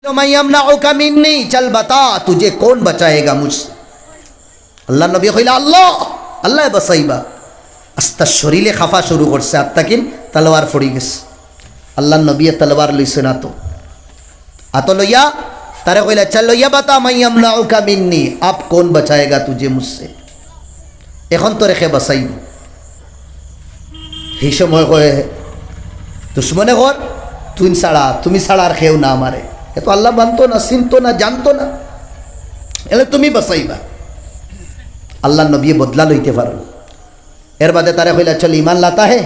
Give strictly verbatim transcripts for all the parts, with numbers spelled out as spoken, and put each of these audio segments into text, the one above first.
من يمنعك مني؟ चल बता, तुझे कौन बचाएगा मुझसे? আল্লার নবী কইলা, "আল্লাহ, আল্লায় বাঁচাইবা।" আস্তা শরীরে কাঁপা শুরু করছে, আত্তা কিন তলোয়ার পড়ি গেছে। আল্লার নবীয়ে তলোয়ার লইছে না তো, আতো লইয়া তারে কইলা, "चल, ये बता, من यमनउका मिन्नी, अब कौन बचाएगा तुझे मुझसे?" এখন তোরে কে বাঁচাইবো? সেই সময় কয়, দুশমনে কর, তুই ছাড়া, তুমি ছাড়া আর কেউ না আমারে। এ তো আল্লাহ মানতো না, চিনতো না, জানতো না। এলে তুমি বাঁচাইবা। আল্লার নবী বদলা লইতে পারো। এর বাদে তারে কইলা, "চল, ইমান লাতা হে,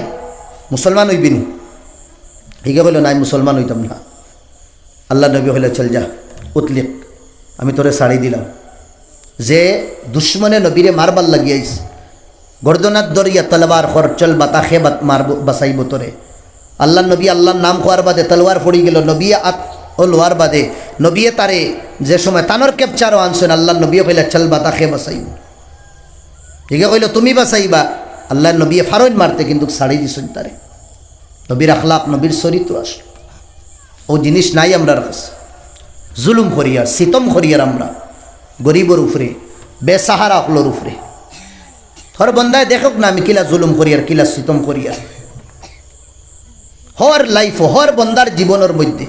মুসলমান হইবি নি?" হিগে কইল, "নাই, মুসলমান হইতাম না।" আল্লার নবী কইলা, "চল যা, উতলিক, আমি তোরে ছাড়ি দিলাম।" যে দুশমনে নবীরে মারবার লাগি আইছে, গর্দনাত ধরিয়া তলোয়ার কর, চল বাতা কে বাত-, মারব-, বাঁচাইবো তোরে। আল্লার নবী আল্লার নাম কওয়ার বাদে তলোয়ার পড়ি গেল, নবী আত ও লওয়ার বাদে নবীয়ে তারে যে সময় তানর ক্যাপচারও আনছেন, আল্লার নবীয়ে কইলা, "চল বাতা কে বাঁচাইবো।" হিগে কইল, "তুমি বাঁচাইবা।" আল্লার নবীয়ে ফারইন মারতে কিন্তু ছাড়ি দিছেন তারে। নবীর আখলাক, নবীর চরিত্র আসলো। ও জিনিস নাই আমরার কাছে। জুলুম করিয়ার, সিতম করিয়ার আমরা গরিবর উপরে, বেসাহারা অকলর উপরে। হর বন্দায় দেখুক না আমি কিলা জুলুম করিয়ার, কিলা সিতম করিয়ার। হর লাইফ, হর বন্দার জীবনর মধ্যে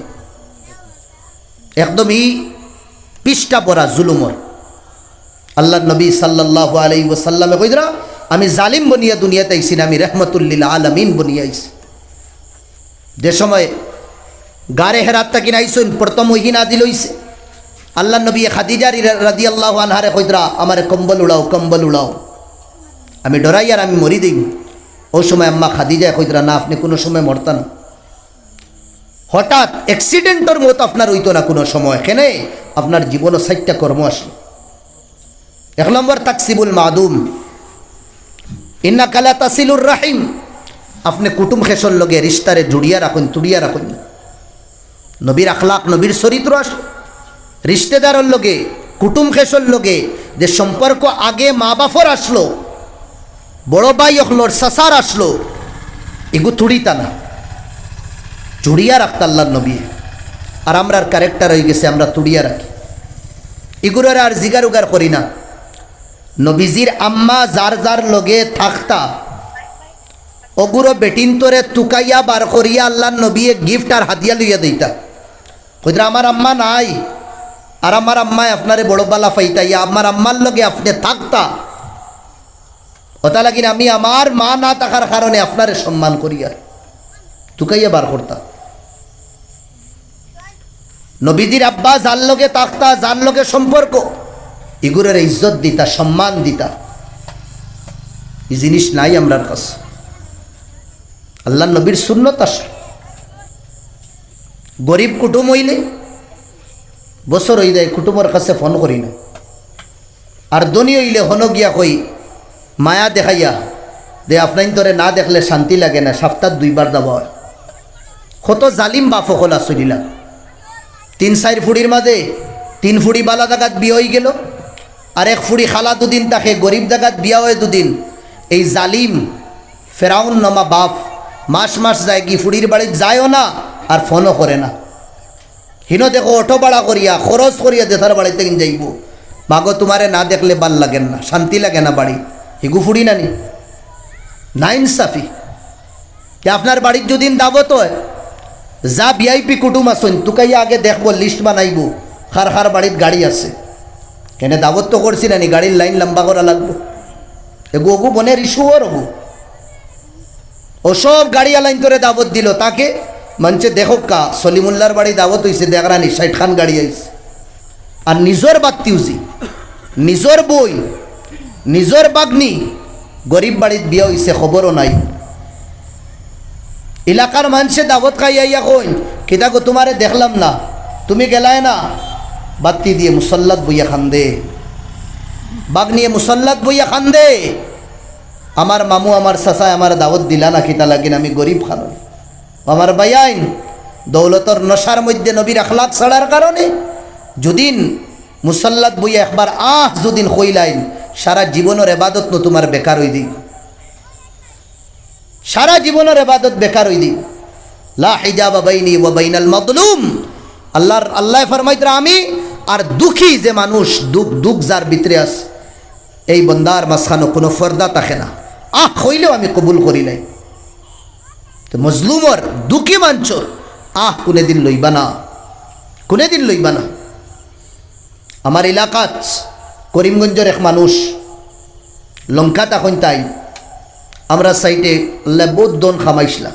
একদম ই পৃষ্ঠা পড়া জুলুমর। আল্লার নবী সাল্লাল্লাহু আলাইহি ওয়াসাল্লামে কইরা, "আমি জালিম বনিয়া দুনিয়াত আইছি না, আমি রহমতুল্লিল আলামিন বনিয়া আইছি।" যে সময় গারে হেরাত থাকি আইছইন, প্রথম ওহী নাজিল অইছে। আল্লার নবী খাদিজা রি-, রাদিয়াল্লাহু আনহারে কইরা, "আমারে কম্বল উড়াও, কম্বল উড়াও, আমি ডরাই আর আমি মরি দিই।" ও সময় আম্মা খাদিজায় কইরা, "না, আপনি কোনো সময় মরতা না।" হঠাৎ অ্যাক্সিডেন্টর মত আপনার অইতো না কোনো সময়, কেনে আপনার জীবনও চাইরটা কর্ম আসলো। এক নম্বর, তাকসিবুল মাদুম, ইন্নাকা লা তাসিলুর রাহিম, আপনি কুটুম খেসর লগে রিশতারে জুড়িয়া রাখইন, তুড়িয়া রাখইন। নবীর আখলাক, নবীর চরিত্র আসলো। রিশতেদারর লগে, কুটুম খেসর লগে যে সম্পর্ক আগে মা বাফর আসলো, বড় ভাই অকলর, চাচার আসলো, ইগু তুড়িতা না, জুড়িয়া রাখতা আল্লার নবী। আর আমরার ক্যারেক্টার অইগেছে আমরা তুড়িয়া রাখি, ইগুরে আর জিগার উগার করি না। নবীজির আম্মা যার যার লগে থাকতা, অগুরে বেটিন্তরে তুকাইয়া বার করিয়া আল্লার নবীয়ে গিফট আর হাদিয়া লইয়া দিতা। কইরা, "আমার আম্মা নাই, আর আমার আম্মায় আপনারে বড় বালা পাইতা, ইয়া আমার আম্মার লগে আপনে থাকতা। ওটা লাগিন আমি আমার মা না থাকার কারণে আপনারে সম্মান করিয়ার।" তুকাইয়া বার করতা। নবীজির আব্বা যার লগে থাকতা, যার লগে সম্পর্ক, ইগুরের ইজ্জত দিতা, সম্মান দিতা। ই জিনিস নাই আমরার কাছে। আল্লার নবীর সুন্নত আছে। গরিব কুটুম অইলে বছর অই যায়, কুটুমর কাছে ফোন করি না। আর ধনী অইলে হনো গিয়া কই, মায়া দেখাইয়া দে, "আপনাইন্তরে না দেখলে শান্তি লাগে না, সাপ্তাত দুইবার যাওয়া অয়।" কত জালিম বাফ অকল আছইন ইলা। তিন চাইর ফুড়ির মাঝে তিন ফুড়ি বালা জাগাত বিয়া অইগেলো, আর এক ফুড়ি খালা দুদিন থাকে, গরিব জাগাত বিয়া অয় দুদিন। এই জালিম ফেরাউন নামা বাফ মাস মাস যায় কি ফুড়ির বাড়িত যায়ও না, আর ফোনও করে না। হিনো দেখো অটো ভাড়া করিয়া, খরচ করিয়া যেতার বাড়িত কিন যাইবো। "মাগো, তুমারে না দেখলে বালা লাগের না, শান্তি লাগে না বাড়িত।" হিগু ফুড়ি নানি? নাইনসাফি। তে আপনার বাড়িত যুদিন দাওত অয়, যা ভিআইপি কুটুম আছইন, তুকাইয়া আগে দেখবো, লিস্ট বানাইবো, কার কার বাড়িত গাড়ি আছে। কেনে দাওত তো করছি নানি, গাড়ির লাইন লম্বা করা লাগবো। এগু অগু বনের ইস্যু অর অগু। ও সব গাড়িআলাইন্তরে দাওত দিলো, তাকে মানষে দেখউক্কা, সলিমুল্লার বাড়ি দাওত অইছে, দেখরানি ষাইট খান গাড়ি আইছে। আর নিজর বাত্তিউজি, নিজর বইন, নিজর বাগনি, গরিব বাড়িত বিয়া অইছে, খবরও নাই। এলাকার মানষে দাওত খাইয়া আইয়া কইন, "কিতা গো, তুমারে দেখলাম না, তুমি গেলায় না?" বাত্তি দিয়ে মুসল্লাত বইয়া কান্দে, বাগনিয়ে মুসল্লাত বইয়া কান্দে। আমার মামু, আমার চাচায় আমারে দাওত দিলা না, কিতা লাগিন আমি গরিব খানো। আমার ভাইয়াইন, দৌলতর নশার মধ্যে নবীর আখলাক ছাড়ার কারণে যুদিন মুসল্লাত বইয়া একবার আহ যুদিন কইলাইন, সারা জীবনর এবাদত নু তুমার বেকার অই দিবো। সারা জীবনর এবাদত বেকার অই দিবো। লা হিজাবা বাইনি ওয়া বাইনাল মাজলুম। আল্লাহর, আল্লায় ফরমাইতরা আমি, আর দুঃখী যে মানুষ, দুঃখ, দুঃখ যার ভিতরে আছে, এই বন্দার মাঝখানো কুনু পর্দা থাকে না। আহ কইলেও আমি কবুল করিলাই। তো মজলুমর, দুঃখী মানষর আহ কুনুদিন লইবা না, কুনুদিন লইবা না। আমার এলাকাত করিমগঞ্জর এক মানুষ লঙ্কা তখন তাই আমরা সাইডে আল্লায় বহুত ধন কামাইছলা,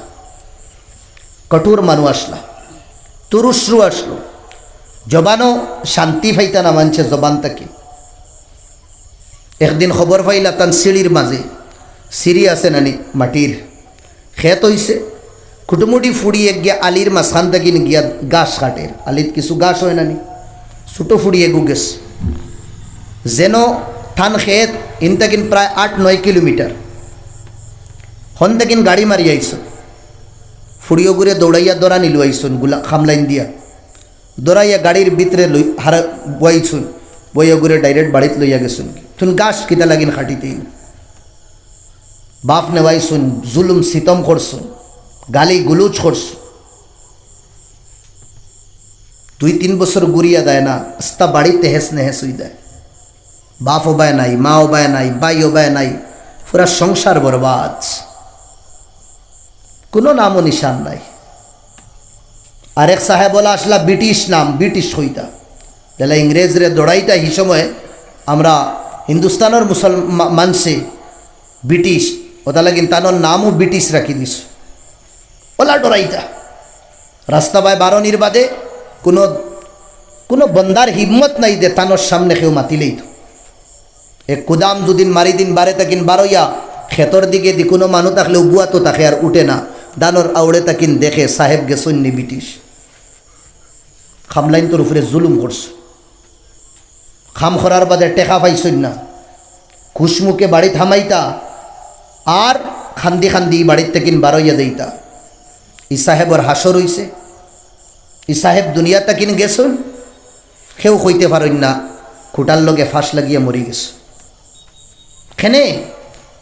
কঠোর মানুষ আছলা, তুরুসরু আছলো, জবানও শান্তি পাইতা না মানষে জবান থাকি। একদিন খবর পাইলা তান সিঁড়ির মাঝে, সিঁড়ি আছে নানি মাটির, খেত অইছে, কুটুমুটি ফুড়ি এক গিয়া আলির মাঝখান থাকি গিয়া ঘাস কাটের, আলিত কিছু ঘাস অয় নানি, ছোট ফুড়ি এগু গেছে, যেন তান খেত ইন থাকি প্রায় আট নয় কিলোমিটার, হন থাকি গাড়ি মারি আইছইন, ফুড়িওগুরে দৌড়াইয়া ধরা নিলু আইছইন গুলা খামলাইন দিয়া। ধরাইয়া গাড়ির ভিতরে লই, হারা বইছইন, বইয়া ঘুরে direct বাড়িত লইয়া গেছইন। তুন ঘাস কিতা লাগিন খাটিতেই না। বাফ নেওয়াইছইন, জুলুম সিতম করছইন, গালি গুলুজ করছইন। দুই তিন বছর ঘুরিয়া দেয় না, আস্তা বাড়ি তেহেস নেহেস অই দেয়। বাফ ওবায় নাই, মা ওবায় নাই, ভাই ওবায় নাই, পুরা সংসার বরবাদ, কুনু নামও নিশান নাই। আরেক সাহেব অলা আছলা ব্রিটিশ নাম, ব্রিটিশ কইতা। যেলা ইংরেজরে দৌড়াইতা হি সময় আমরা হিন্দুস্তানর মুসলমা-, মানষে ব্রিটিশ, ওটা লাগিন তানর নামও ব্রিটিশ রাখি দিছইন। অলা ডরাইতা। রাস্তা বায় বারনির বাদে কুনু, কুনু বন্দার হিম্মত নাই যে তানর সামনে কেউ মাতিলেই তো। এক কুদাম যুদিন মারি দিন বারে তাকিন বারইয়া, খেতর দিকে দি কুনু মানু থাকলে উগুয়া তো থাকে আর উঠে না। দানর আউড়ে তাকিন দেখে সাহেব গেছইন নি ব্রিটিশ। খামলাইন তোর উপরে জুলুম করছে। খাম করার বাদে টেকা পাইছইন না। খুশমুখে বাড়িত হামাইতা আর খান্দি খান্দি বাড়িত তাকিন বারইয়া দেইতা। ই সাহেবর হাসর অইছে। ই সাহেব দুনিয়া তাকিন গেছইন। কেউ কইতে পারইন না, খুটার লগে ফাঁস লাগিয়া মরি গেছে। কেনে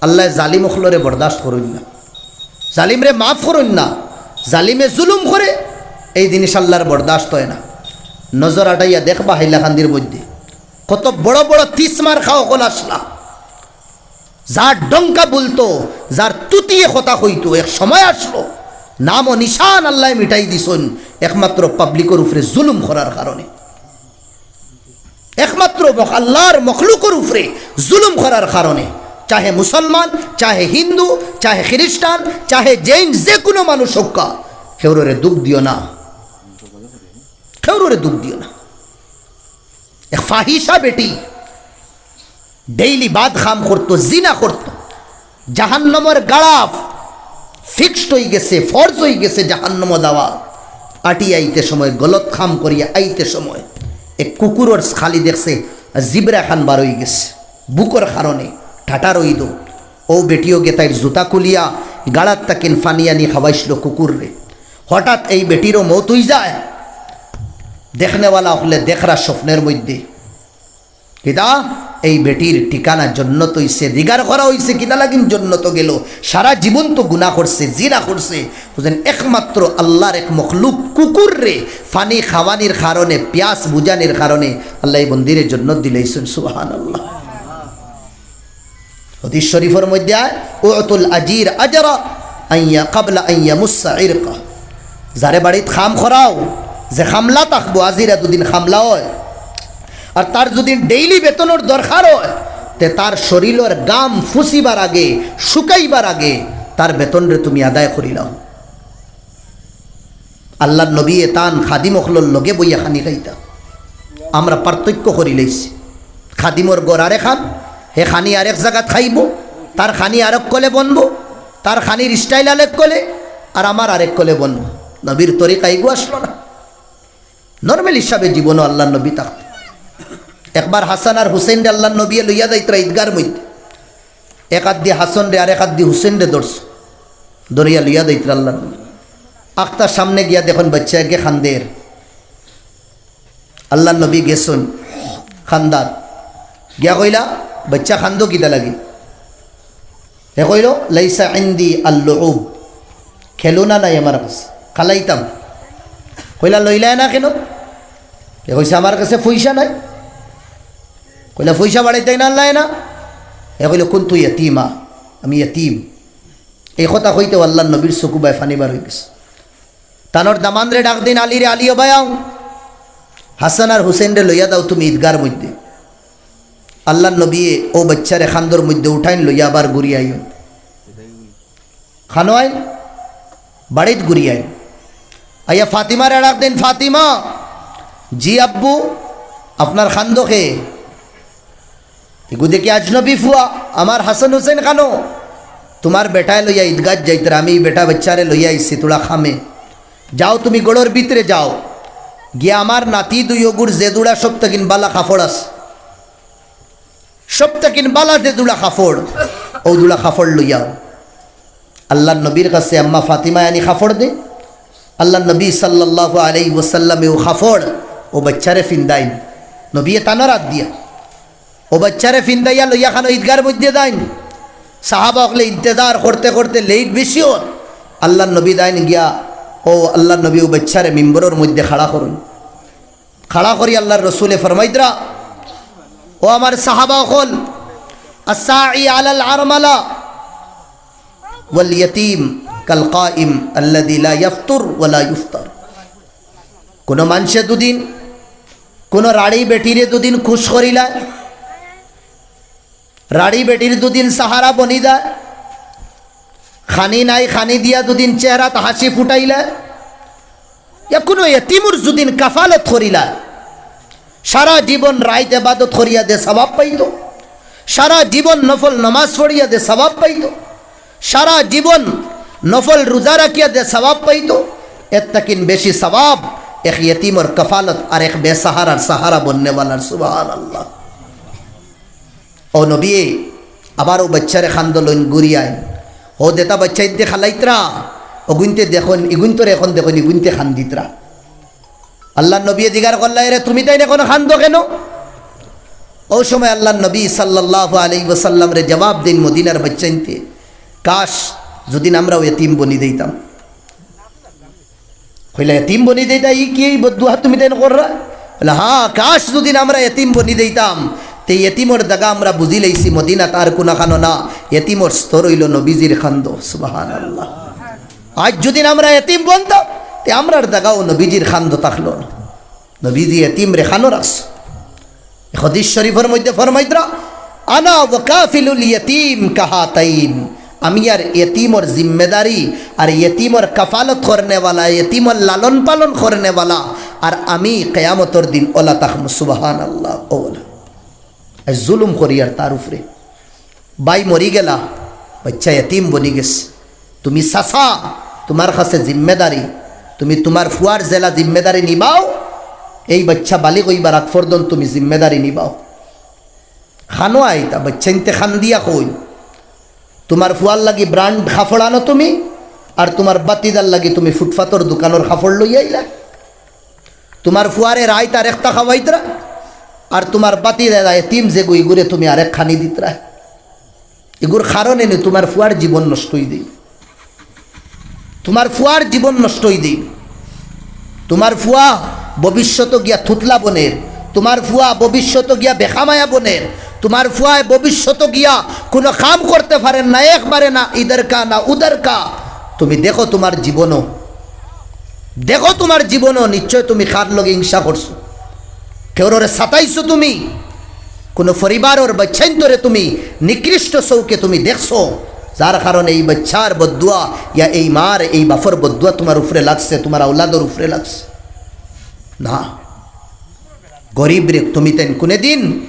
আল্লায় জালিম অকলরে বরদাস্ত করইন না, জালিমরে মাফ করইন না। জালিমে জুলুম করে, এই জিনিস আল্লার বরদাস্ত অয় না। নজর আটাইয়া দেখবা হাইলাকান্দির মধ্যে কত বড় বড় তিস মার্কা অকল আছলা। যার ডঙ্কা বুলতো, যার তুতিয়ে কথা কইতো, এক সময় আছলো, নাম ও নিশান আল্লায় মিটাই দিছইন, একমাত্র পাবলিকর উপরে জুলুম করার কারণে। একমাত্র মখ-, আল্লার মখলুকর উপরে জুলুম করার কারণে। চাহে মুসলমান, চাহে হিন্দু, চাহে খ্রিস্টান, চাহে জৈন, যে কুনু মানুষ হউক্কা, কেউররে দুখ দিও না, কেউররে দুখ দিও না। এক ফাহিশা বেটি, ডেইলি বাদ কাম করতো, জিনা করতো, জাহান্নামর গাড়া ফিক্সড অই গেছে, ফরজ অই গেছে জাহান্নামো যাওয়া। আটি আইতে সময়, গলত কাম করিয়া আইতে সময়, এক কুকুরর খালি দেখছে, জিবরা খান বার অই গেছে, বুকর কারণে ঠাটা রইদো। ও বেটিও গেতাইর জুতা খুলিয়া গাড়াত তাকিন ফানি আনি খাওয়াইছলো কুকুররে। হঠাৎ এই বেটিরও মউত অই যায়। দেখনেওয়ালা অকলে দেখরা স্বপ্নের মধ্যে, কিতা? এই বেটির ঠিকানা জন্নত অইছে, দিগার করা অইছে, কিতা লাগিন জন্নত গেল? সারা জীবন তো গুনা করছে, জিনা করছে। বুঝেন, একমাত্র আল্লার এক মখলুক কুকুররে ফানি খাওয়ানির কারণে, পিয়াস বুঝানির কারণে আল্লায় এই বন্দিরে জন্নত দিলাইছইন। সুবহানাল্লাহ। হাদিস শরীফর মধ্যে আয়, "উতুল আজির আজরা আইয়া কাবলা আইয়া মুসা ইরকা।" যারে বাড়িত কাম করাও, যে কামলা থাকবো, আজিরা দুদিন কামলা অয়, আর তার যুদি ডেইলি বেতনর দরকার অয়, তে তার শরীলর গাম ফুসিবার আগে, শুকাইবার আগে তার বেতনরে তুমি আদায় করিলাও। আল্লার নবীয়ে তান খাদিম অকলর লগে বইয়া খানি খাইতা। আমরা পার্থক্য করিলাইছি। খাদিমর ঘর আরেকখান, হে খানি আরেক জাগাত খাইবো, তার খানি আরেক কলে বনবো, তার খানির স্টাইল আরেক কলে, আর আমার আরেক কলে বনবো। নবীর তরিকা ইগু আছলো না। নরমাল হিসাবে জীবনও আল্লার নবী থাকতো। একবার হাসান আর হুসেনরে আল্লার নবীয়ে লইয়া যাইতরা ইদগার মধ্যে। এক আত দি হাসানরে আর এক আত দি হুসেনরে ধরছে। ধরিয়া লইয়া যাইতরা আল্লার নবী। আখতার সামনে গিয়া দেখইন বাইচ্চা এগে কান্দের। আল্লার নবী গেছইন কান্দাত। গিয়া কইলা, "বাইচ্চা কান্দো কিতা লাগি?" হে কইলো, "লাইসা ইনদি আল-লুউব, খেলনা নাই আমার কাছে, খেলাইতাম।" কইলা, "লইলায় না কেনে?" এ কইছে, "আমার কাছে পয়সা নাই।" কইলা, "পয়সা বাড়াইতায় না আনলায় না?" এ কইল, "কুনতু ইয়াতিমা, আমি ইয়াতিম।" এই কথা কইতেউ আল্লার নবীর চকু বায় পানি বার অইগেছে। তানর দামান্দরে ডাক দেইন, "আলীরে, আলী, ও বায় আও, হাসান আর হুসেনরে লইয়া যাও তুমি ইদগার মধ্যে।" আল্লার নবীয়ে অউ বাইচ্চারে খান্দর মধ্যে উঠাইন, লইয়া আবার ঘুরি আইন। খানো আইন, বাড়িত ঘুরি আইন। আইয়া ফাতিমারে ডাক দেইন, "ফাতিমা।" "জি আব্বু।" "আপনার খান্দো কে?" "ইগু দেখি আজনবী ফুয়া, আমার হাসান হুসেন খানো?" "তুমার বেটায় লইয়া ইদগাত যাইতরা, আমি ই বেটা বাইচ্চারে লইয়া আইছি থুড়া কামে। যাও তুমি ঘরর ভিতরে যাও, গিয়া আমার নাতি দুইওগুর যে জুড়া সব থাকিন বালা কাপড় আছে, সব থাকিন বালা যে জুড়া কাপড়, অউ জুড়া কাপড় লইয়া আও।" আল্লার নবীর কাছে আম্মা ফাতিমায় আনি কাপড় দেইন। আল্লার নবী সাল্লাল্লাহু আলাইহি ওয়াসাল্লামে অউ কাপড় অউ বাইচ্চারে ফিন্দাইন, নবীয়ে তানর আত দিয়া। অউ বাইচ্চারে ফিন্দাইয়া লইয়া খানো ইদগার মধ্যে যাইন। সাহাবা অকলে ইন্তেজার করতে করতে লেইট বেশি অর। আল্লার নবী যাইন গিয়া, অউ আল্লার নবী অউ বাইচ্চারে মিম্বরর মধ্যে খাড়া করইন। খাড়া করি আল্লার রসুলে ফরমাইতরা, "ও আমার সাহাবা অকল, আস-সাঈ আলাল আরমালা ওয়াল ইয়াতিম কাল কাইম আল্লাযী লা ইয়াফতুর ওয়া লা ইউফতার।" কুনু মানষে দুদিন, কুনু রাড়ি বেটিরে দুদিন খুশ করিলায়, রাড়ি বেটির দুদিন সাহারা বনি যায়, খানি নাই, খানি দিয়া দুদিন চেহারাত হাসি ফুটাইলায়, ইয়া কুনু এতিমর দুদিন কাফালত করিলায়, সারা জীবন রাইত এবাদত করিয়া যে সওয়াব পাইতো, সারা জীবন নফল নমাজ পড়িয়া যে সওয়াব পাইতো, সারা জীবন নফল রুজা রাখিয়া যে সওয়াব পাইতো, এর থাকিন বেশি সওয়াব এক এতিমর কাফালত আর এক বেসাহারার সাহারা বননেওয়ালার। সুবহানাল্লাহ। অউ নবীয়ে আবার অউ বাইচ্চারে খান্দো লইন ঘুরি আইন। অউ যেতা বাইচ্চাইন্তে খালাইতরা, অগুইন্তে দেখইন, ইগুইন্তরে এখন দেখইন, ইগুইন্তে খান্দিতরা। আল্লার নবীয়ে জিগার করলা, "এরে, তুমি তাইন এখন খান্দো কেনে?" অউ সময় আল্লার নবী সাল্লাল্লাহু আলাইহি ওয়াসাল্লামরে জবাব দেইন মদিনার বাইচ্চাইন্তে, "কাশ, যুদি আমরাও এতিম বনি যাইতাম।" কইলা, "এতিম বনি যাইতা, ই কি, ই বদদোয়া তুমি তাইন কররা?" বলে, "হ্যাঁ, কাশ যুদি আমরা এতিম বনি যাইতাম, তে এতিমর জাগা আমরা বুঝি লাইছি, মদিনাত আর কুনাখানো না, এতিমর স্তর অইলো নবীজির খান্দো।" সুবহানাল্লাহ। আইজ যুদি আমরা এতিম বনতাম, তে আমরার জাগাও নবীজির খান্দো থাকলো না। নবীজি এতিমরে খানো রাখছে। হাদিস শরীফর মধ্যে ফরমাইতরা, "আনা ওয়া কাফিলুল ইয়াতিম কাহাতাইন।" আমি আর এতিমর জিম্মেদারি, আর এতিমর কাফালত করনেওয়ালা, এতিমর লালন পালন করনেওয়ালা, আর আমি কিয়ামতর দিন অলা থাকমু। সুবহানাল্লাহ। অলা। আইজ জুলুম করিয়ার তার উপরে। ভাই মরি গেলা, বাইচ্চা এতিম বনি গেছে। তুমি চাচা, তুমার কাছে জিম্মেদারি, তুমি তুমার ফুয়ার যেলা জিম্মেদারি নিবাও, এই বাইচ্চা বালিগ অইবার আগ পর্যন্ত তুমি জিম্মেদারি নিবাও। খানো আইতা, বাইচ্চাইন্তে খান্দিয়া কইন, তুমার ফুয়ার লাগি brand কাপড় আনো তুমি, আর তুমার বাতিজার লাগি তুমি ফুটপাতর দোকানর কাপড় লইয়া আইলা। তুমার ফুয়ারে রাইত আরেকটা খাওয়াইতরা, আর তুমার বাতিজা এতিম যেগু, ইগুরে তুমি আরেক খানি দিতরা। ইগুর কারণে নি তুমার ফুয়ার জীবন নষ্ট অই দেই, তুমার ফুয়ার জীবন নষ্ট অই দেই। তুমার ফুয়া ভবিষ্যতো গিয়া থুতলা বনের, তুমার ফুয়া ভবিষ্যতো গিয়া বেখামায়া বনের, তুমার ফুয়ায় ভবিষ্যতো গিয়া কুনু কাম করতে পারের না, একবারে না ইধার কা না উধার কা। তুমি দেখো তুমার জীবনও, দেখো তুমার জীবনও, নিশ্চয় তুমি কার লগে হিংসা করছো, কেউররে সাতাইছো তুমি, কুনু পরিবারর বাইচ্চাইন্তরে তুমি নিকৃষ্ট চউখে তুমি দেখছো, যার কারণে এই বাইচ্চার বদদোয়া, ইয়া এই মার, এই বাপর বদদোয়া তুমার উপরে লাগছে, তুমার আওলাদর উপরে লাগছে। না, গরিবরে তুমি তাইন কুনুদিন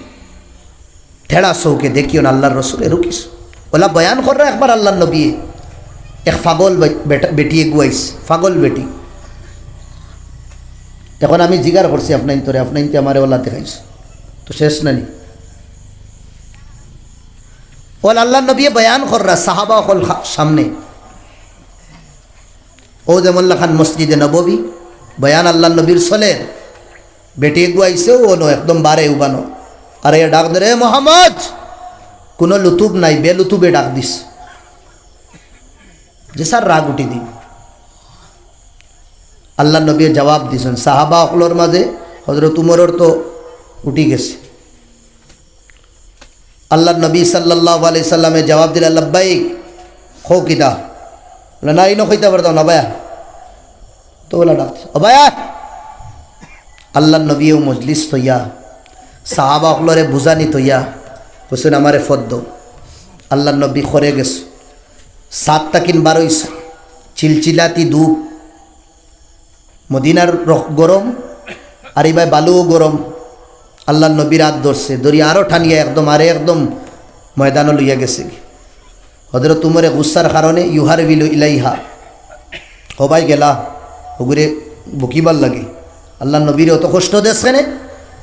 তেড়া চউখে দেখিও না, আল্লার রসুলে রুকিস। অলা বয়ান কররা একবার আল্লার নবীয়ে, এক পাগল বে-, বেটা-, বেটি এগু আইছে, পাগল বেটি। এখন আমি জিগার করছি আপনাইন্তরে, আপনাইন্তে আমারে অলা দেখাইছে, তো শেষ নানি? অলা আল্লার নবীয়ে বয়ান কররা সাহাবা অকল খা-, সামনে। অউ যেমন লাখান মসজিদে নববী, বয়ান আল্লার নবীর চলের, বেটি এগু আইছে, অউ অনো একদম বারে উবানো। আর এ ডাক দে, "এ মোহাম্মদ, কুনু লুতুব নাই, বেলুতুবে ডাক দিস।" যে স্যার রাগ উঠি দিবো। আল্লার নবীয়ে জবাব দিছইন, সাহাবা অকলর মাঝে হযরত উমরর তো উঠি গেছে। আল্লাহর নবী সাল্লাল্লাহু আলাইহি সাল্লামে জবাব দিলা, "লাব্বাইক।" "কও কিতা?" বলে, "না, ইনো কইতা পারতাম না, বায়া।" তো বলা ডাক, "ও বায়া।" আল্লাহর নবীও মজলিস থইয়া, সাহাবা অকলরে বুঝানি থইয়া, কইছইন, "আমারে ফদ দেও।" আল্লাহর নবী ঘরে গেছে, ছাদ তাকিন বারইছে, চিলচিলাতি ধুপ, মদিনার রক-, গরম, আর ইবায় বালুও গরম। আল্লাহর নবীর আত ধরছে, ধরি আরো টানিয়া একদম, আরে একদম ময়দানো লইয়া গেছে। হযরত উমরে গুসার কারণে ইউহারবিলু ইলাইহা, হবাই গেলা, হগুরে বুকিবার লাগি। আল্লাহর নবীরে অত কষ্ট দেস কেনে?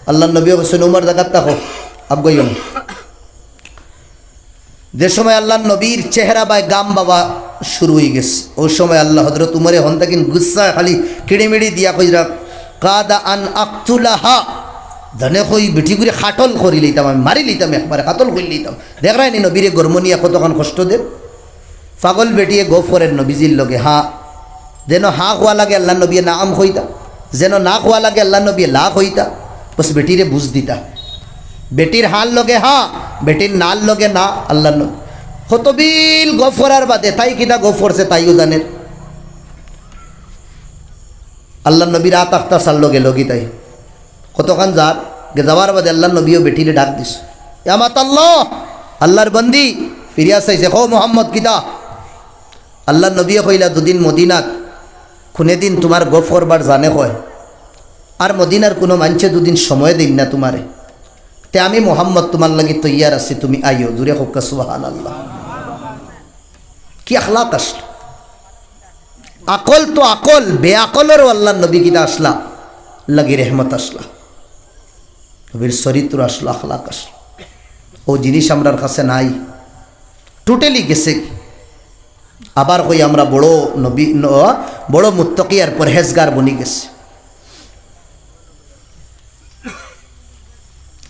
আল্লাহর নবীও কইছইন, "উমর, জাগাত থাকো, আগুয়াইও না।" যে সময় আল্লাহর নবীর চেহারা বায় গাম বাবা শুরু অই গেছে, অউ সময় আল্লাহ হযরত উমরে হন তাকিন গুসা খালি কিড়িমিড়ি দিয়া কইরা, "কাদা আন আকতুলাহা।" জানে কই বেটিগুরে কাতল করি লইতাম, আমি মারি লইতাম, একবারে কাতল করি লইতাম। দেখরায়নি নবীরে গরমনিয়া কতখান কষ্ট দের। পাগল বেটিয়ে গফ করের নবীজির লগে, হা। যেন হা কওয়া লাগে আল্লাহর নবীয়ে নাম কইতা, যেন না কওয়া লাগে আল্লাহর নবীয়ে লা কইতা। বস বেটিরে বুঝ দিতা। বেটির হার লগে হা, বেটির নার লগে না, আল্লাহর নবী। কতবিল গফ করার বাদে, তাই কিতা গফ করছে তাইও জানের। আল্লাহর নবীর আত আখতা সারলো গেলো গি তাই। কতখান যার, গে যাওয়ার বাদে আল্লাহর নবীও বেটিরে ডাক দিছে, "ইয়া মাতাল্লাহ, আল্লাহর বন্দি।" ফিরিয়া চাইছে, "কও মোহাম্মদ কিতা?" আল্লাহর নবীয়ে কইলা, "দুদিন মদিনাত কুনেদিন তুমার গফ করবার জানে কয়, আর মদিনার কুনু মানষে দুদিন সময় দেইন না তুমারে, তে আমি মোহাম্মদ তুমার লাগি তৈয়ার আছি, তুমি আইও।" জুরে কউক্কা সুবহানাল্লাহ। কি আখলাক আসলো! আকল তো আকল, বেআকলরও আল্লাহর নবী কিতা আসলা, লাগি রহমত আসলা। নবীর চরিত্র আসলো, আখলাক আসলো। অউ জিনিস আমরার কাছে নাই, totally গেছে। আবার কই আমরা বড় নবী, ন-, বড় মুত্তাকি আর পরহেজগার বনি গেছে।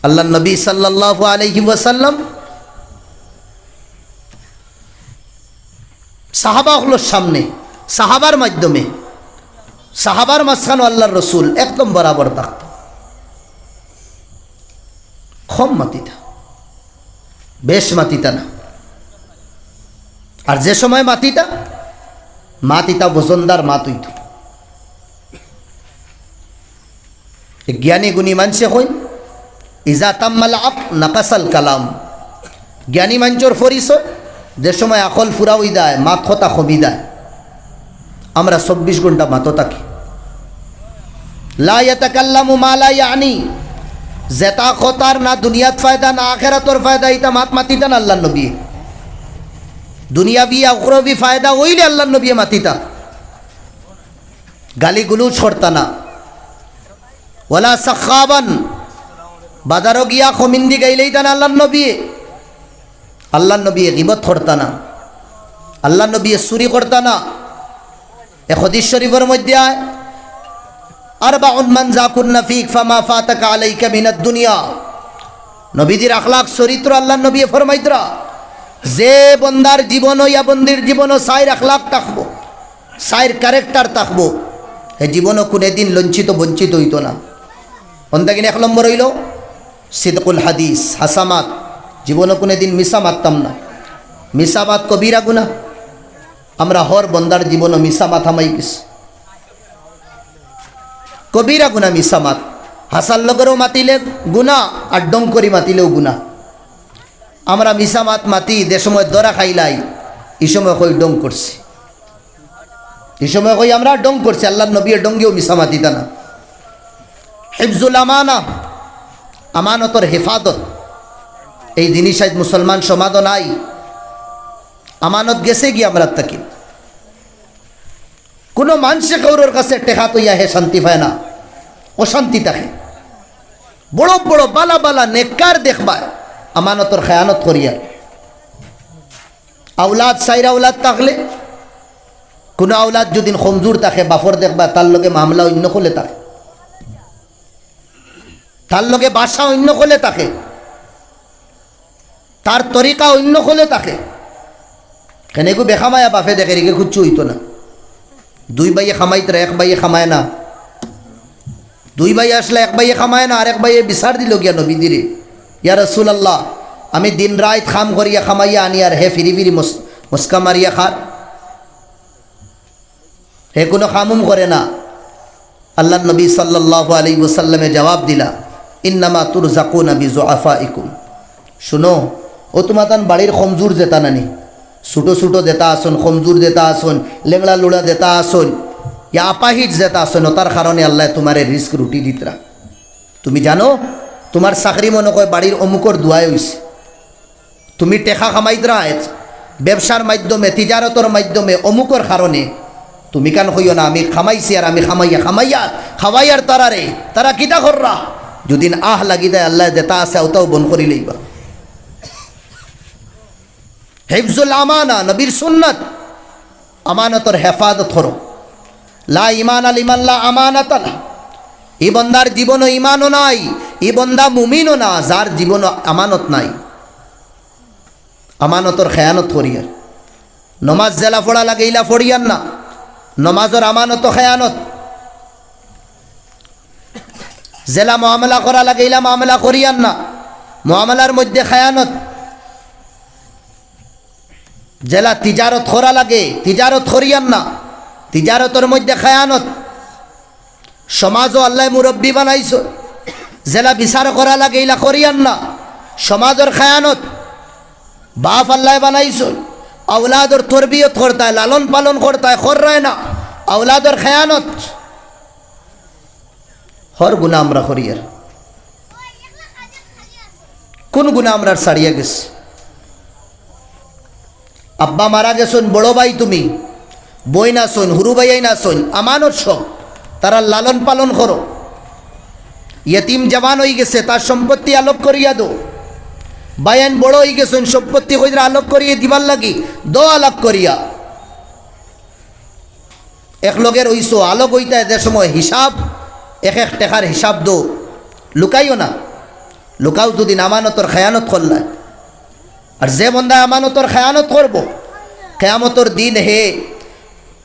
আল্লাহর নবী সাল্লাল্লাহু আলাইহি ওয়াসাল্লাম সাহাবা অকলর সামনে, সাহাবার মাধ্যমে, সাহাবার মাঝখানো আল্লাহর রসুল একদম বরাবর থাকত। কম মাতিতা, বেশ মাতিতা না। আর যে সময় মাতিতা, মাতিতা ওজনদার মাত অইতো। জ্ঞানী গুণী মানষে কইন, "ইজা তাম্মাল আক্ল নাকাসাল কালাম।" জ্ঞানী মানষর পরিচয়, যে সময় আকল ফুরা অই যায়, মাত কথা কমি যায়। আমরা চব্বিশ ঘন্টা মাতো থাকি। "লা ইয়াতাকাল্লামু মা লা ইয়ানি।" যেটা কথার না দুনিয়াত ফায়দা, না আখেরাতর ফায়দা, ইটা মাত মাতিতা না আল্লাহর নবী। দুনিয়াবি, উখরবি ফায়দা অইলে আল্লাহর নবী মাতিতা। গালি গুলুজ করতা না। ওয়ালা সাখাবান, বাজারো গিয়া খমিন্দি গাইলাইতা না আল্লাহর নবী। আল্লাহর নবী গিবত করতা না, আল্লাহর নবী চুরি করতা না। এক হাদিস শরীফর মধ্যে আয়, "আরবাউন মান যা কুন্না ফিক ফামা ফাতাকা আলাইকা মিনাদ দুনিয়া।" নবীজির আখলাক চরিত্র আল্লাহর নবী ফরমাইতরা, যে বন্দার জীবন ইয়া বন্দির জীবন চাইর আখলাক থাকবো, চাইর character থাকবো, হে জীবনও কুনেদিন লঞ্ছিত বঞ্চিত অইতো না। অন্তাকিন এক নম্বর অইলো সিদকুল হাদিস, হাছা মাত। জীবনও কুনেদিন মিছা মাততাম না। মিছা মাত কবিরা গুনা। আমরা হর বন্দার জীবনও মিছা মাত হামাই গেছে। কবিরা গুনা মিছা মাত। হাছার লগরেও মাতিলে গুনা, আর ডং করি মাতিলেও গুনা। আমরা মিছা মাত মাতি, যে সময় ধরা খাইলাই, ই সময় কই ডং করছি। ই সময় কই আমরা ডং করছি, আল্লাহর নবীয়ে ডঙ্গেও মিছা মাতিতা না। হিফজুল আমানা, আমানতর হেফাজত, এই জিনিস আইজ মুসলমান সমাজো নাই। আমানত গেছে গি আমরার থাকি। কুনু মানষে কাউরর কাছে টেকা থইয়া হে শান্তি পায় না, অশান্তি থাকে। বড় বড় বালা বালা নেককার দেখবায় আমানতর খেয়ানত করিয়া। আওলাদ, চাইর আওলাদ থাকলে, কুনু আওলাদ যুদি কমজুর থাকে, বাফর দেখবায় তার লগে মামলা অইন্য কলে থাকে, তার লগে বাসা অইন্য কলে থাকে। তার তরিকা অইন্য কলে থাকে। কেনে গো বেখামায়া বাফে দেখের ইগে কুচ্ছু অইতো না। দুই ভাইয়ে খামাইতরা, এক ভাইয়ে খামায় না। দুই ভাই আসলা, এক ভাইয়ে কামায় না, আরেক ভাইয়ে বিচার দিল গিয়া নবীজিরে, "ইয়া রাসূলুল্লাহ, আমি দিন রাইত কাম করিয়া কামাইয়া আনি, আর হে ফিরি ফিরি মস-, মস্কা মারিয়া খার, হে কুনু কামুম করে না।" আল্লাহর নবী সাল্লাল্লাহু আলাইহি ওয়াসাল্লামে জবাব দিলা, "ইন্নামা তুরজাকুনা বিজুআফাইকুম।" শুনো, অউ তুমাতান বাড়ির কমজুর যেতা নানি, ছোট ছোট যেতা আছইন, কমজুর যেতা আছইন, লেংড়া লুড়া যেতা আছইন, ইয়া আপাহিজ যেতা আছইন, অতার কারণে আল্লায় তুমারে রিস্ক রুটি দিতরা। তুমি জানো, তুমার চাকরি মনো কয় বাড়ির অমুকর দোয়ায় অইছে। তুমি টেকা কামাইতরায়, ব্যবসার মাধ্যমে, তিজারতর মাধ্যমে, অমুকর কারণে। তুমি কান কইও না, "আমি কামাইছি আর আমি কামাইয়া, কামাইয়া, খাওয়াইয়ার তারারে, তারা কিতা কররা?" যুদিন আহ লাগি যায়, আল্লায় যেতা আছে, অতাও বন্ধ করি লইবা। হিফজুল আমানা, নবীর সুন্নত, আমানতর হেফাজত করো। লা ঈমানা লিমান লা আমানাতা লাহ। ই বন্দার জীবনও ঈমানও নাই, ই বন্দা মুমিনও না, যার জীবনও আমানত নাই। আমানতর খেয়ানত করিয়ার। নমাজ যেলা পড়া লাগে, ইলা পড়িয়ার না। নমাজর আমানতও খেয়ানত। যেলা মামলা করা লাগে, ইলা মামলা করিয়ার না। মামলার মধ্যে খেয়ানত। যেলা তিজারত করা লাগে, তিজারত করিয়ার না। তিজারতর মধ্যে খেয়ানত। সমাজও আল্লায় মুরব্বি বানাইছইন। যেলা বিচার করা লাগে, ইলা করিয়ার না। সমাজর খেয়ানত। বাপ আল্লায় বানাইছইন। আওলাদর তরবিয়ত করতায়, লালন পালন করতায়, কররায় না। আওলাদর খেয়ানত। হর গুনা আমরা করিয়ার। কুন গুনা আমরার ছাড়িয়া গেছে? আব্বা মারা গেছইন, বড় ভাই তুমি, বইন আছইন, হুরু ভাইয়াইন আছইন, আমানত সব, তারার লালন পালন করো। ইয়তিম জওয়ান অইগেছে, তার সম্পত্তি আলোক করিয়া দেও। ভাইয়াইন বড় অইগেছইন, সম্পত্তি কইরা আলোক করিয়া দিবার লাগি, দেও আলোক করিয়া। এক লগের অইছো, আলোক অইতায় যে সময় হিসাব, এক এক টেকার হিসাব দেও, লুকাইও না। লুকাও যুদি আমানতর খেয়ানত করলায়। আর যে বন্দায় আমানতর খেয়ানত করবো, কিয়ামতর দিন হে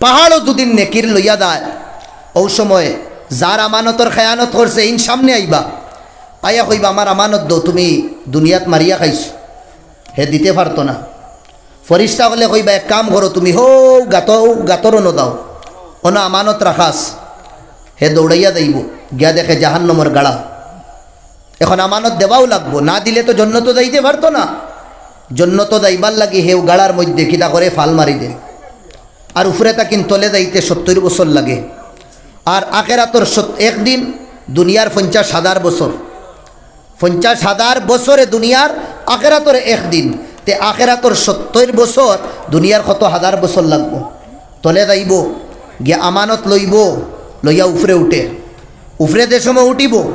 পাহাড়ও যুদি নেকির লইয়া যায়, অউ সময় যার আমানতর খেয়ানত করছে, ইন সামনে আইবা, আইয়া কইবা, "আমার আমানত দেও, তুমি দুনিয়াত মারিয়া খাইছো।" হে দিতে পারতো না। ফিরিস্তা অকলে কইবা, "এক কাম করো, তুমি হউ গাতো, গাতর অনো যাও, অনো আমানত রাখা আছে।" হে দৌড়াইয়া যাইবো, গিয়া দেখে জাহান্নামর গাড়া। এখন আমানত দেওয়াও লাগবো, না দিলে তো জন্নতো যাইতে পারতো না। জন্নতো যাইবার লাগি হেউ গাড়ার মধ্যে কিতা করে ফাল মারি দেয়। আর উপরে থাকিন তলে যাইতে সত্তইর বছর লাগে। আর আখেরাতর সত-, একদিন দুনিয়ার পঞ্চাশ হাজার বছর। পঞ্চাশ হাজার বছরে দুনিয়ার, আখেরাতর একদিন। তে আখেরাতর সত্তইর বছর, দুনিয়ার কত হাজার বছর লাগবো? তলে যাইবো, গিয়া আমানত লইবো, লইয়া উপরে উঠে। উপরে যে সময় উঠিবো,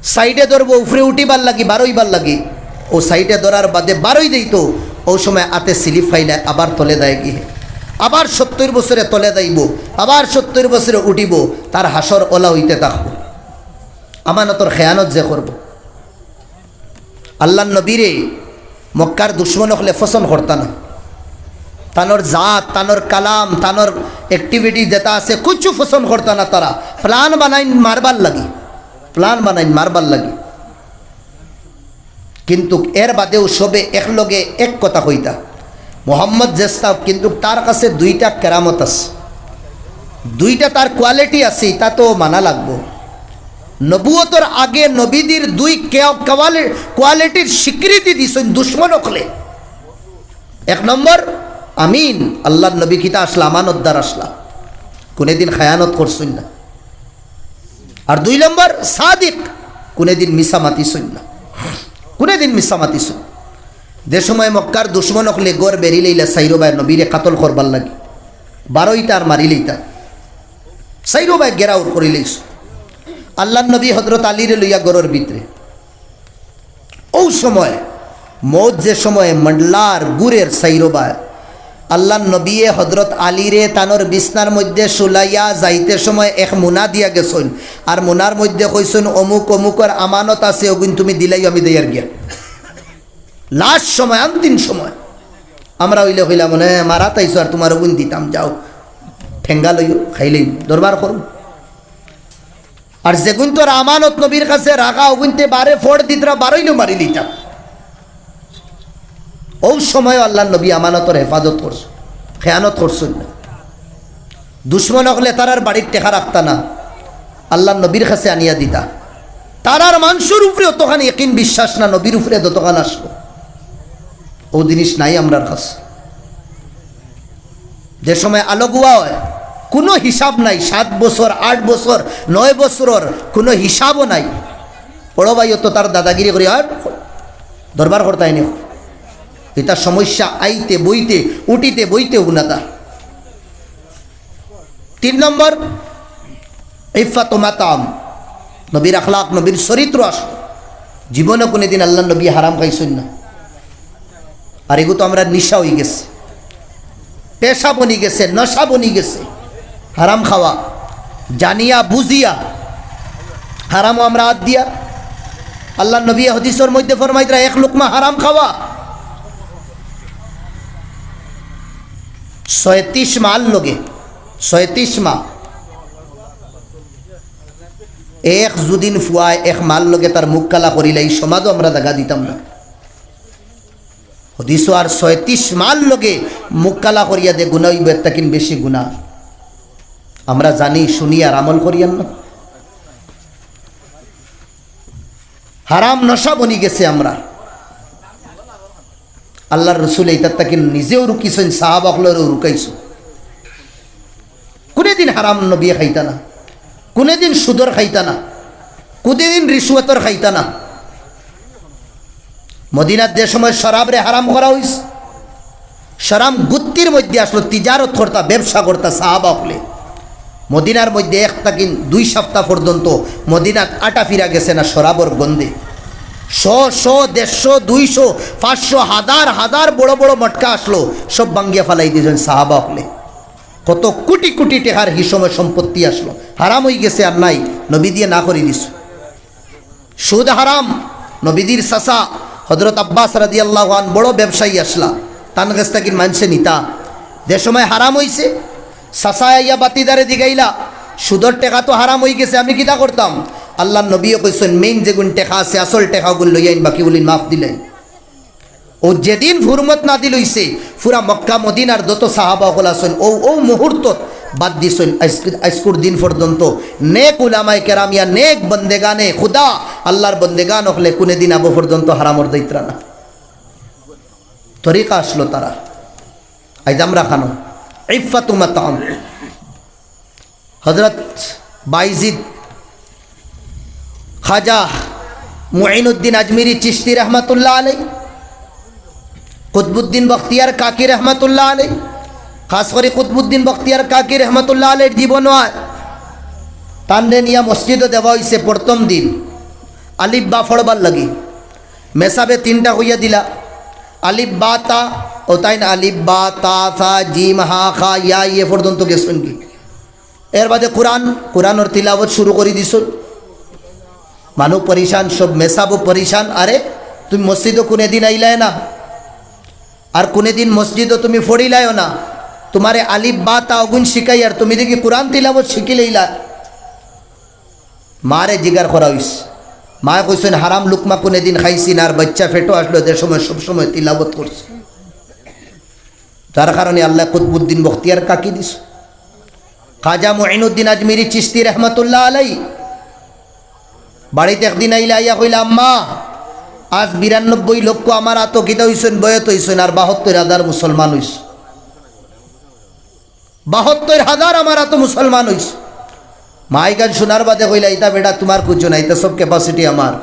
সাইডে ধরবো, উপরে উঠিবার লাগি, বারইবার লাগি। অউ সাইডে ধরার বাদে বারই দিতো, অউ সময় আতে স্লিপ পাইলে আবার তলে যায় গিয়া। আবার সত্তইর বছরে তলে যাইবো, আবার সত্তইর বছরে উঠিবো, তার হাশর অলা অইতে থাকবো। আমানতর খেয়ানত যে করবো। আল্লাহর নবীরে মক্কার দুশমন অকলে পছন্দ করতা না। তানর জাত, তানর কালাম, তানর activity যেতা আছে, কুচ্ছু পছন্দ করতা না তারা। Plan বানাইন মারবার লাগি, plan বানাইন মারবার লাগি। কিন্তুক এর বাদেও সবে একলগে এক কথা কইতা, "মোহাম্মদ যেস্তা অউক, কিন্তুক তার কাছে দুইটা কেরামত আছে, দুইটা তার quality আছে, ইতা তো মানা লাগবো।" নবুয়তর আগে নবীজির দুই কে-, কোয়ালি-, quality-র স্বীকৃতি দিছইন দুশমন অকলে। এক নম্বর, আমিন, আল্লাহর নবী কিতা আছলা, আমানতদার আছলা, কুনুদিন খায়ানত করছইন না। আর দুই নম্বর, সাদিক, কুনুদিন মিছা মাতিছইন না, কুনুদিন মিছা মাতিছইন। যে সময় মক্কার দুশমন অকলে ঘর বেড়ি লইলা, চাইরোবায় নবীরে কাতল করবার লাগি, বারইতা আর মারি লইতা, চাইরোবায় ঘেরাও করি লইছে। আল্লাহর নবী হযরত আলীরে লইয়া ঘরর ভিতরে। অউ সময়, মউত যে সময় মন্ডলার গুরের চাইরোবায়, আল্লাহর নবীয়ে হযরত আলীরে তানর বিছনার মধ্যে শুলাইয়া যাইতে সময় এক মুনা দিয়া গেছইন, আর মুনার মধ্যে কইছইন, "অমুক অমুকর আমানত আছে, অগুইন তুমি দিলাইও, আমি দেইয়ার গিয়া।" Last সময়, অন্তিম সময়। আমরা অইলে কইলাম, "মানে মারাত আইছো আর তুমার অগুইন দিতাম, যাও, ঠেঙ্গা লইও, খাইলেই দরবার করো।" আর যেগুইনতর আমানত নবীর কাছে রাখা, অগুইনতে বারে ফড় দিতরা, বারইনও মারিলিতা। অউ সময়ও আল্লার নবী আমানতর হেফাজত করছইন, খেয়ানত করছইন না। দুশমন অকলে তারার বাড়িত টেকা রাখতা না, আল্লার নবীর কাছে আনিয়া দিতা। তারার মানষর উপরে অতখান একিন বিশ্বাস না, নবীর উপরে যতখান আছলো। অউ জিনিস নাই আমরার কাছে। যে সময় আলগুয়া অয়, কুনু হিসাব নাই, সাত বছর, আট বছর, নয় বছরর কুনু হিসাবও নাই। বড় ভাইও তো তার দাদাগিরি করি আর দরবার করতায় নি। ইতা সমস্যা আইতে বইতে, উঠিতে বইতে উনাতা। তিন নম্বর, ইফফাতু মাতাম। নবীর আখলাক, নবীর চরিত্র আছলো। জীবনে কুনুদিন আল্লার নবী হারাম খাইছইন না। আর এগু তো আমরার নিশা অইগেছে, পেশা বনিগেছে, নশা বনিগেছে, হারাম খাওয়া, জানিয়া বুঝিয়া হারামও আমরা আত দিয়া। আল্লার নবী হাদিসর মধ্যে ফরমাইতরা, এক লুকমা হারাম খাওয়া ছয়ত্রিশ মার লগে, ছয়ত্রিশ মা। এক যুদিন ফুয়ায় এক মার লগে তার মুখ কালা করিলে ই সমাজও আমরা জাগা দিতাম না। হাদিসও আর ছয়ত্রিশ মার লগে মুখ কালা করিয়া দে গুনা অইবো, এর থাকিন বেশি গুনা। আমরা জানি, শুনি আর আমল করিয়ার না। হারাম নশা বনিগেছে আমরা। আল্লার রসুলে ইতার থাকিন নিজেও রুকিছইন, সাহাবা অকলরেও রুকাইছইন। কুনুদিন হারাম নবীয়ে খাইতা না, কুনুদিন সুদর খাইতা না, কুনুদিন রিশওয়াতর খাইতা না। মদিনাত যে সময় শরাবরে হারাম করা অইছে, শরাব গুত্তির মধ্যে আছলো, তিজারত করতা, ব্যবসা করতা সাহাবা অকলে। মদিনার মধ্যে এক থাকিন দুই সাপ্তা পর্যন্ত মদিনাত আটা ফিরা গেছে না শরাবর গন্ধে। শ শ, দেড়শো, দুইশো, পাঁচশো, হাজার হাজার বড় বড় মটকা আছলো, সব ভাঙ্গিয়া ফালাই দিছইন সাহাবা অকলে। কত কুটি কুটি টেকার হি সময় সম্পত্তি আছলো, হারাম অইগেছে আর নাই, নবীজিয়ে না করি দিছইন। সুদ হারাম। নবীজির চাচা হযরত আব্বাস রাদিয়াল্লাহু আনহু বড় ব্যবসায়ী আছলা, তান গেছ থাকিন মানষে নিতা। যে সময় হারাম অইছে, চাচায় আইয়া বাতিদারে জিগাইলা, "সুদর টেকা তো হারাম অইগেছে, আমি কিতা করতাম?" আল্লার নবীয়ে কইছইন, "মেইন যেগুন টেকা আছে, আসল টেকা অগুন লইয়া আইন, বাকি অগুন মাফ দিলাইন।" অউ যেদিন হুরমত নাজিল অইছে, পুরা মক্কা মদিনার যত সাহাবা অকল আছইন, অউ, অউ মুহূর্তত বাদ দিছইন। আইজ-, আইজকুর দিন পর্যন্ত নেক উলামায়ে কেরাম ইয়া নেক বন্দেগানে খুদা, আল্লার বন্দেগান অকলে কুনুদিন আবো পর্যন্ত হারামর যাইতরা না। তরিকা আছলো তারার। আইজ আমরা খানো ইফফাতু মাতাম। হযরত বায়েজিদ খাজা মুঈনুদ্দিন আজমিরী চিশতি রহমাতুল্লাহ আলাই, কুতবুদ্দিন বখতিয়ার কাকি রহমাতুল্লাহ আলাই, খাছ করি কুতবুদ্দিন বখতিয়ার কাকি রহমাতুল্লাহ আলাইর জীবন অয়। তানরে নিয়া মসজিদো দেওয়া অইছে প্রথম দিন আলিফ বা ফড়বার লাগি। মেসাবে তিনটা কইয়া দিলা, আলিফ বা তা, অউ তাইন আলিফ বা তা সা জিম হা খা ইয়া ইয়ে পর্যন্ত গেছইন গি। এর বাদে কুরআন, কুরআনর তিলাওয়াত শুরু করি দিছইন। মানুষ পরিশান, সব মেসাবও পরিশান। "আরে, তুমি মসজিদো কুনুদিন আইলায় না, আর কুনুদিন মসজিদো তুমি ফড়িলায়ও না, তুমারে আলিফ বা তা অগুন শিখাইয়ার তুমি দেখি কুরআন তিলাওয়াত শিখিলাইলা।" মারে জিগার করা অইছে। মায়ে কইছইন, "হারাম লুকমা কুনুদিন খাইছি না, আর বাইচ্চা পেটো আছলো, যে সময় সব সময় তিলাওয়াত করছি।" যার কারণে আল্লায় কুতবুদ্দিন বখতিয়ার কাকি দিছইন। খাজা মুঈনুদ্দিন আজমিরী চিশতি রহমাতুল্লাহ আলাই বাড়িত একদিন আইলা, আইয়া কইলা, "আম্মা, আজ বিরানব্বই লক্ষ আমার আতো কিতা অইছইন, বয়ত অইছইন, আর বাহাত্তর হাজার মুসলমান অইছইন।" বাহাত্তর হাজার আমার আতো মুসলমান অইছে। মাইগান শোনার বাদে কইলা, "ইতা বেটা তুমার কুচ্ছু না, ইতা সব capacity আমার।"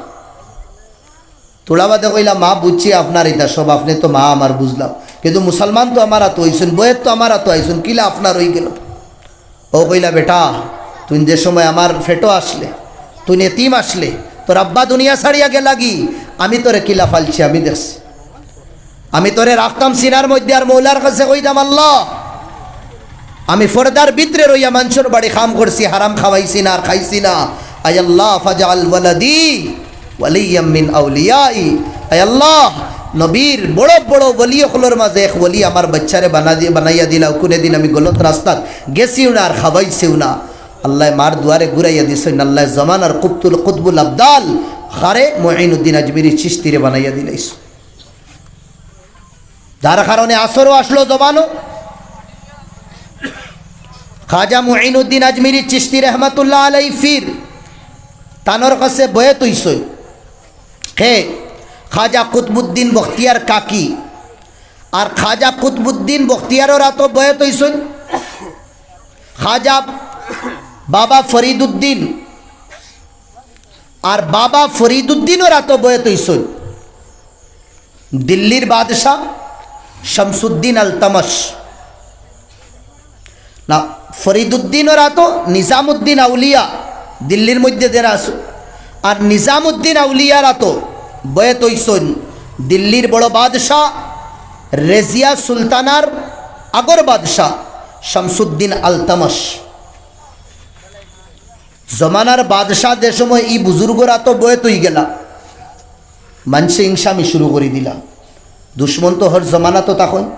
থুড়া বাদে কইলা, "মা, বুঝছি আপনার ইতা সব, আপনে তো মা আমার, বুঝলাম, কিন্তু মুসলমান তো আমার আতো অইছইন, বয়েত তো আমার আতো আইছইন, কিলা আপনার অইগেলো?" অউ কইলা, "বেটা, তুই যে সময় আমার পেটো আছলে, তুই এতিম আছলে, তোর আব্বা দুনিয়া ছাড়িয়া গেলাগি, আমি তোরে কিলা ফালছি, আমি দেখছি।" আমি তোরে রাখতাম সিনার মধ্যে আর মৌলার কাছে কইতাম, "আল্লাহ, আমি পর্দার ভিতরে রইয়া মানষর বাড়ি কাম করছি, হারাম খাওয়াইছি না আর খাইছি না। আয় আল্লাহ, ফাজআল ওয়ালাদি ওয়ালিয়াম মিন আউলিয়াই।" আয় আল্লাহ, নবীর বড় বড় ওলি অকলর মাঝে এক ওলি আমার বাইচ্চারে বানা দি-, বানাইয়া দিলাও। কুনুদিন আমি গলত রাস্তাত গেছিও না আর খাওয়াইছিও না। আল্লায় মার দুয়ারে ঘুরাইয়া দিছইন, আল্লায় জমানার কুতুব কুতুবুল আবদাল খাজা মুঈনুদ্দিন আজমিরি চিশতিরে বানাইয়া দিলাইছইন। যার কারণে আসরও আসলো জমানো। খাজা মুঈনুদ্দিন আজমিরি চিশতি রহমাতুল্লাহ আলাই ফির তানর কাছে বয়েত অইছইন। কে? খাজা কুতবুদ্দিন বখতিয়ার কাকি। আর খাজা কুতবুদ্দিন বখতিয়ারর আতো বয়েত অইছইন খাজা বাবা ফরিদুদ্দিন। আর বাবা ফরিদুদ্দিনর আতো বয়েত অইছইন দিল্লির বাদশাহ শামসুদ্দিন আলতামাশ। না, ফরিদুদ্দিনর আতো নিজামুদ্দিন আউলিয়া, দিল্লির মধ্যে যেরা আছে। আর নিজামুদ্দিন আউলিয়ার আতো বয়েত অইছইন দিল্লির বড় বাদশাহ রেজিয়া সুলতানার আগর বাদশাহ শামসুদ্দিন আলতামাশ। জমানার বাদশাহ যে সময় ই বুজুর্গর আতো বয়েত অইগেলা, মানষে ইংসামি শুরু করি দিলা। দুশমন তো হর জমানাত থাকইন।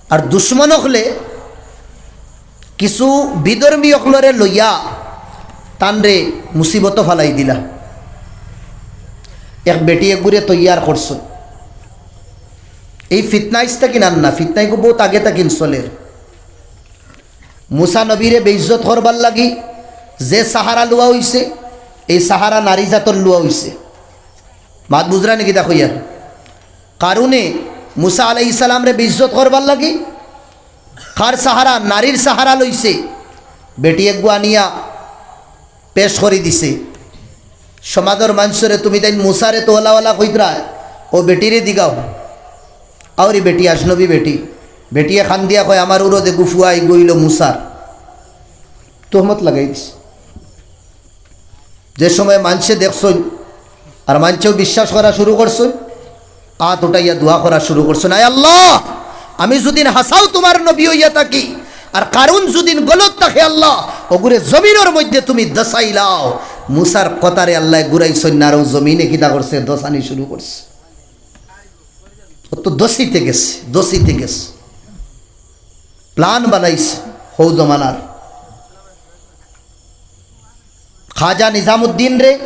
আর দুশমন অকলে কিছু বিধর্মী অকলরে লইয়া তানরে মুসিবতো ফালাই দিলা। এক বেটি এগুরে তৈয়ার করছইন। এই ফিতনা ইস্তা কিনার না, ফিতনা এগু বউত আগে থাকিন চলের। মুসা নবীরে বেইজ্জত করবার লাগি যে সাহারা লওয়া অইছে, এই সাহারা নারী জাতর লওয়া অইছে। মাত বুঝরা নি কিতা কইয়ার? কারুনে মুসা আলাইহিস সালামরে বেইজ্জত করবার লাগি কার সাহারা? নারীর সাহারা লইছে। বেটি এগু আনিয়া পেশ করি দিছে। সমাজর মানষরে তুমি তাইন মুসারে তো ওলা ওলা কইতরায়, অউ বেটিরে দিগাও। আউরি বেটি, আজনবী বেটি। বেটিয়ে কান্দিয়া কয়, "আমার উরো দেখগু ফুয়া, ইগু অইলো মুসার।" তোহমত লাগাই দিছে। যে সময় মানষে দেখছইন, আর মানষেও বিশ্বাস করা শুরু করছইন, আত উঠাইয়া দোয়া করা শুরু করছইন, "আয় আল্লাহ, আমি যুদিন হাছাউ তুমার নবী অইয়া থাকি, আর কারুন যুদিন গলত থাকে আল্লাহ, অগুরে জমিনর মধ্যে তুমি দছাইলাও।" মুসার কথারে আল্লায় ঘুরাইছইন না, আর অউ জমিনে কিতা করছে? দছানি শুরু করছে। অউ তো দছিতে গেছে, দছিতে গেছে। প্ল্যান বানাইছে হউ জমানার। খাজা নিজামুদ্দিনরে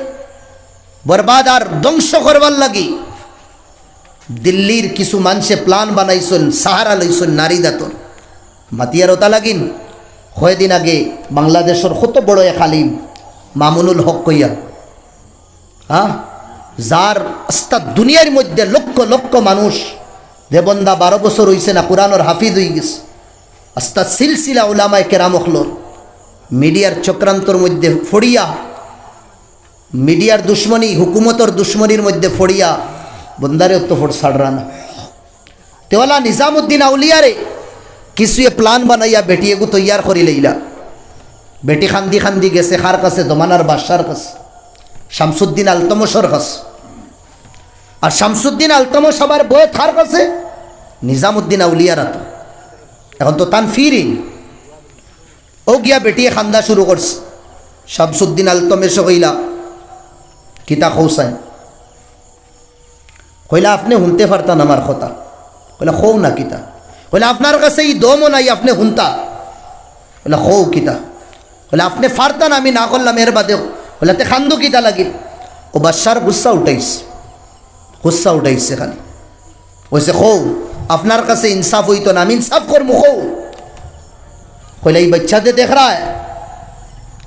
বরবাদ আর ধ্বংস করবার লাগি দিল্লির কিছু মানষে প্ল্যান বানাইছইন, সাহারা লইছইন নারী জাতর। মাতিয়ার ওতা লাগিন, কয়দিন আগে বাংলাদেশর কত বড় এক আলিম মামুনুল হক কইয়া, হ্যাঁ, যার আস্তা দুনিয়ার মধ্যে লক্ষ লক্ষ মানুষ, যে বন্দা বারো বছর অইছে না, কোরআনর হাফিজ অইগেছে, আস্তা সিলসিলা উলামায়ে কেরাম অকলর মিডিয়ার চক্রান্তর মধ্যে ফড়িয়া, মিডিয়ার দুশমনি, হুকুমতর দুশমনির মধ্যে ফড়িয়া বন্দারে অত ফড় ছাড়রা না। তে ওলা নিজামুদ্দিন আউলিয়ারে কিছুয়ে প্ল্যান বানাইয়া বেটি এগু তৈয়ার করি লইলা। বেটি কান্দি কান্দি গেছে কার কাছে? জমানার বাদশার কাছে, শামসুদ্দিন আলতমশর কাছে। আর শামসুদ্দিন আলতমশ আবার বয়েত কার কাছে? নিজামুদ্দিন আউলিয়ার আতো। এখন তো তান ফিরিন। অউ গিয়া বেটিয়ে কান্দা শুরু করছে। শামসুদ্দিন আলতমশে কইলা, "কিতা কও চাই?" কইলা, "আপনে হুনতে পারতা না আমার কথা।" কইলা, "কও না কিতা?" কইলা, "আপনার কাছে ই দমও নাই, আপনে হুনতা।" কইলা, "কও কিতা?" কইলা, "আপনে পারতা না, আমি না করলাম এর বাদে।" কইলা, "তে কান্দো কিতা লাগিল?" অউ বাদশার গুসা উঠাইছে, গুসা উঠাইছে খালি। কইছে, "কও, আপনার কাছে ইনসাফ অইতো না, আমি ইনসাফ করমু, কও।" কইলা, "এই বাচ্চা যে দেখরায়,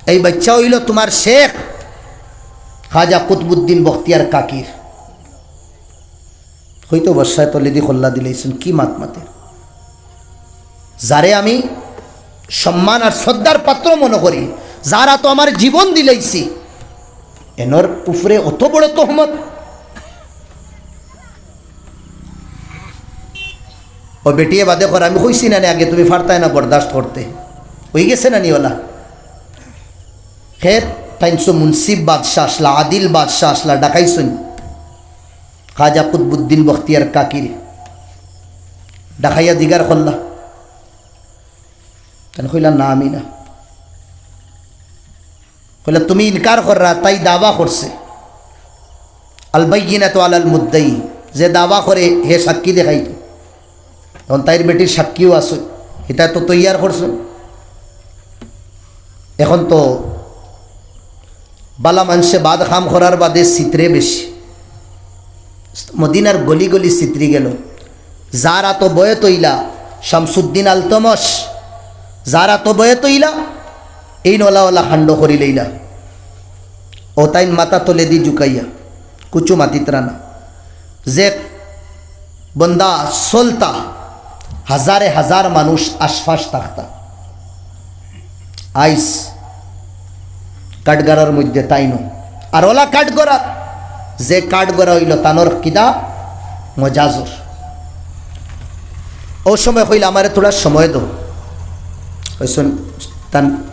এই বাচ্চা অইলো তুমার শেখ খাজা কুতবুদ্দিন বখতিয়ার কাকির।" কইতো বাদশায় তলেদি কল্লা দিলাইছইন, কি মাত মাতে? যারে আমি সম্মান আর শ্রদ্ধার পাত্র মনো করি, যার আতো আমার জীবন দিলাইছি, এনর উপরে অত বড় তোহমত। অউ বেটিয়ে বাদে কর, "আমি কইছি না নি আগে তুমি পারতায় না বরদাস্ত করতে?" অইগেছে না নি ওলা? খের তাইনসো মুন্সিফ বাদশা আছলা, আদিল বাদশা আছলা, ডাকাইছইন খাজা কুতবুদ্দিন বখতিয়ার কাকিরে। ডাকাইয়া জিগার করলা, তাইন কইলা, "না, আমি না।" কইলা, "তুমি ইনকার কররা, তাই দাবা করছে।" আল বাইয়িনাতু আলাল মুদ্দাই, যে দাবা করে হে সাক্ষী দেখাইতো। এখন তাইর বেটির সাক্ষীও আছে, ইতা তো তৈয়ার করছে। এখন তো বালা মানষে বাদ কাম করার বাদে ছিতরে বেশি। মদিনার গলি গলি ছিতরি গেল। যার আতো বয়ে তইলা, শামসুদ্দিন আলতমশ, যার আতো বয়ে তইলা, এইন অলা অলা কাণ্ড করি লইলা। অউ তাইন মাথা তলেদি ঝুকাইয়া কুচু মাতিত্রা না। যে বন্দা চলতা, হাজারে হাজার মানুষ আশপাশ থাকতা। আইজ কাঠগড়ার মধ্যে তাইনও। আর অলা কাঠগড়া, যে কাঠগড়া অইলো তানর কিতা মজাজর। অউ সময় কইলা, "আমারে থুড়া সময় দেও।" কইছইন, তান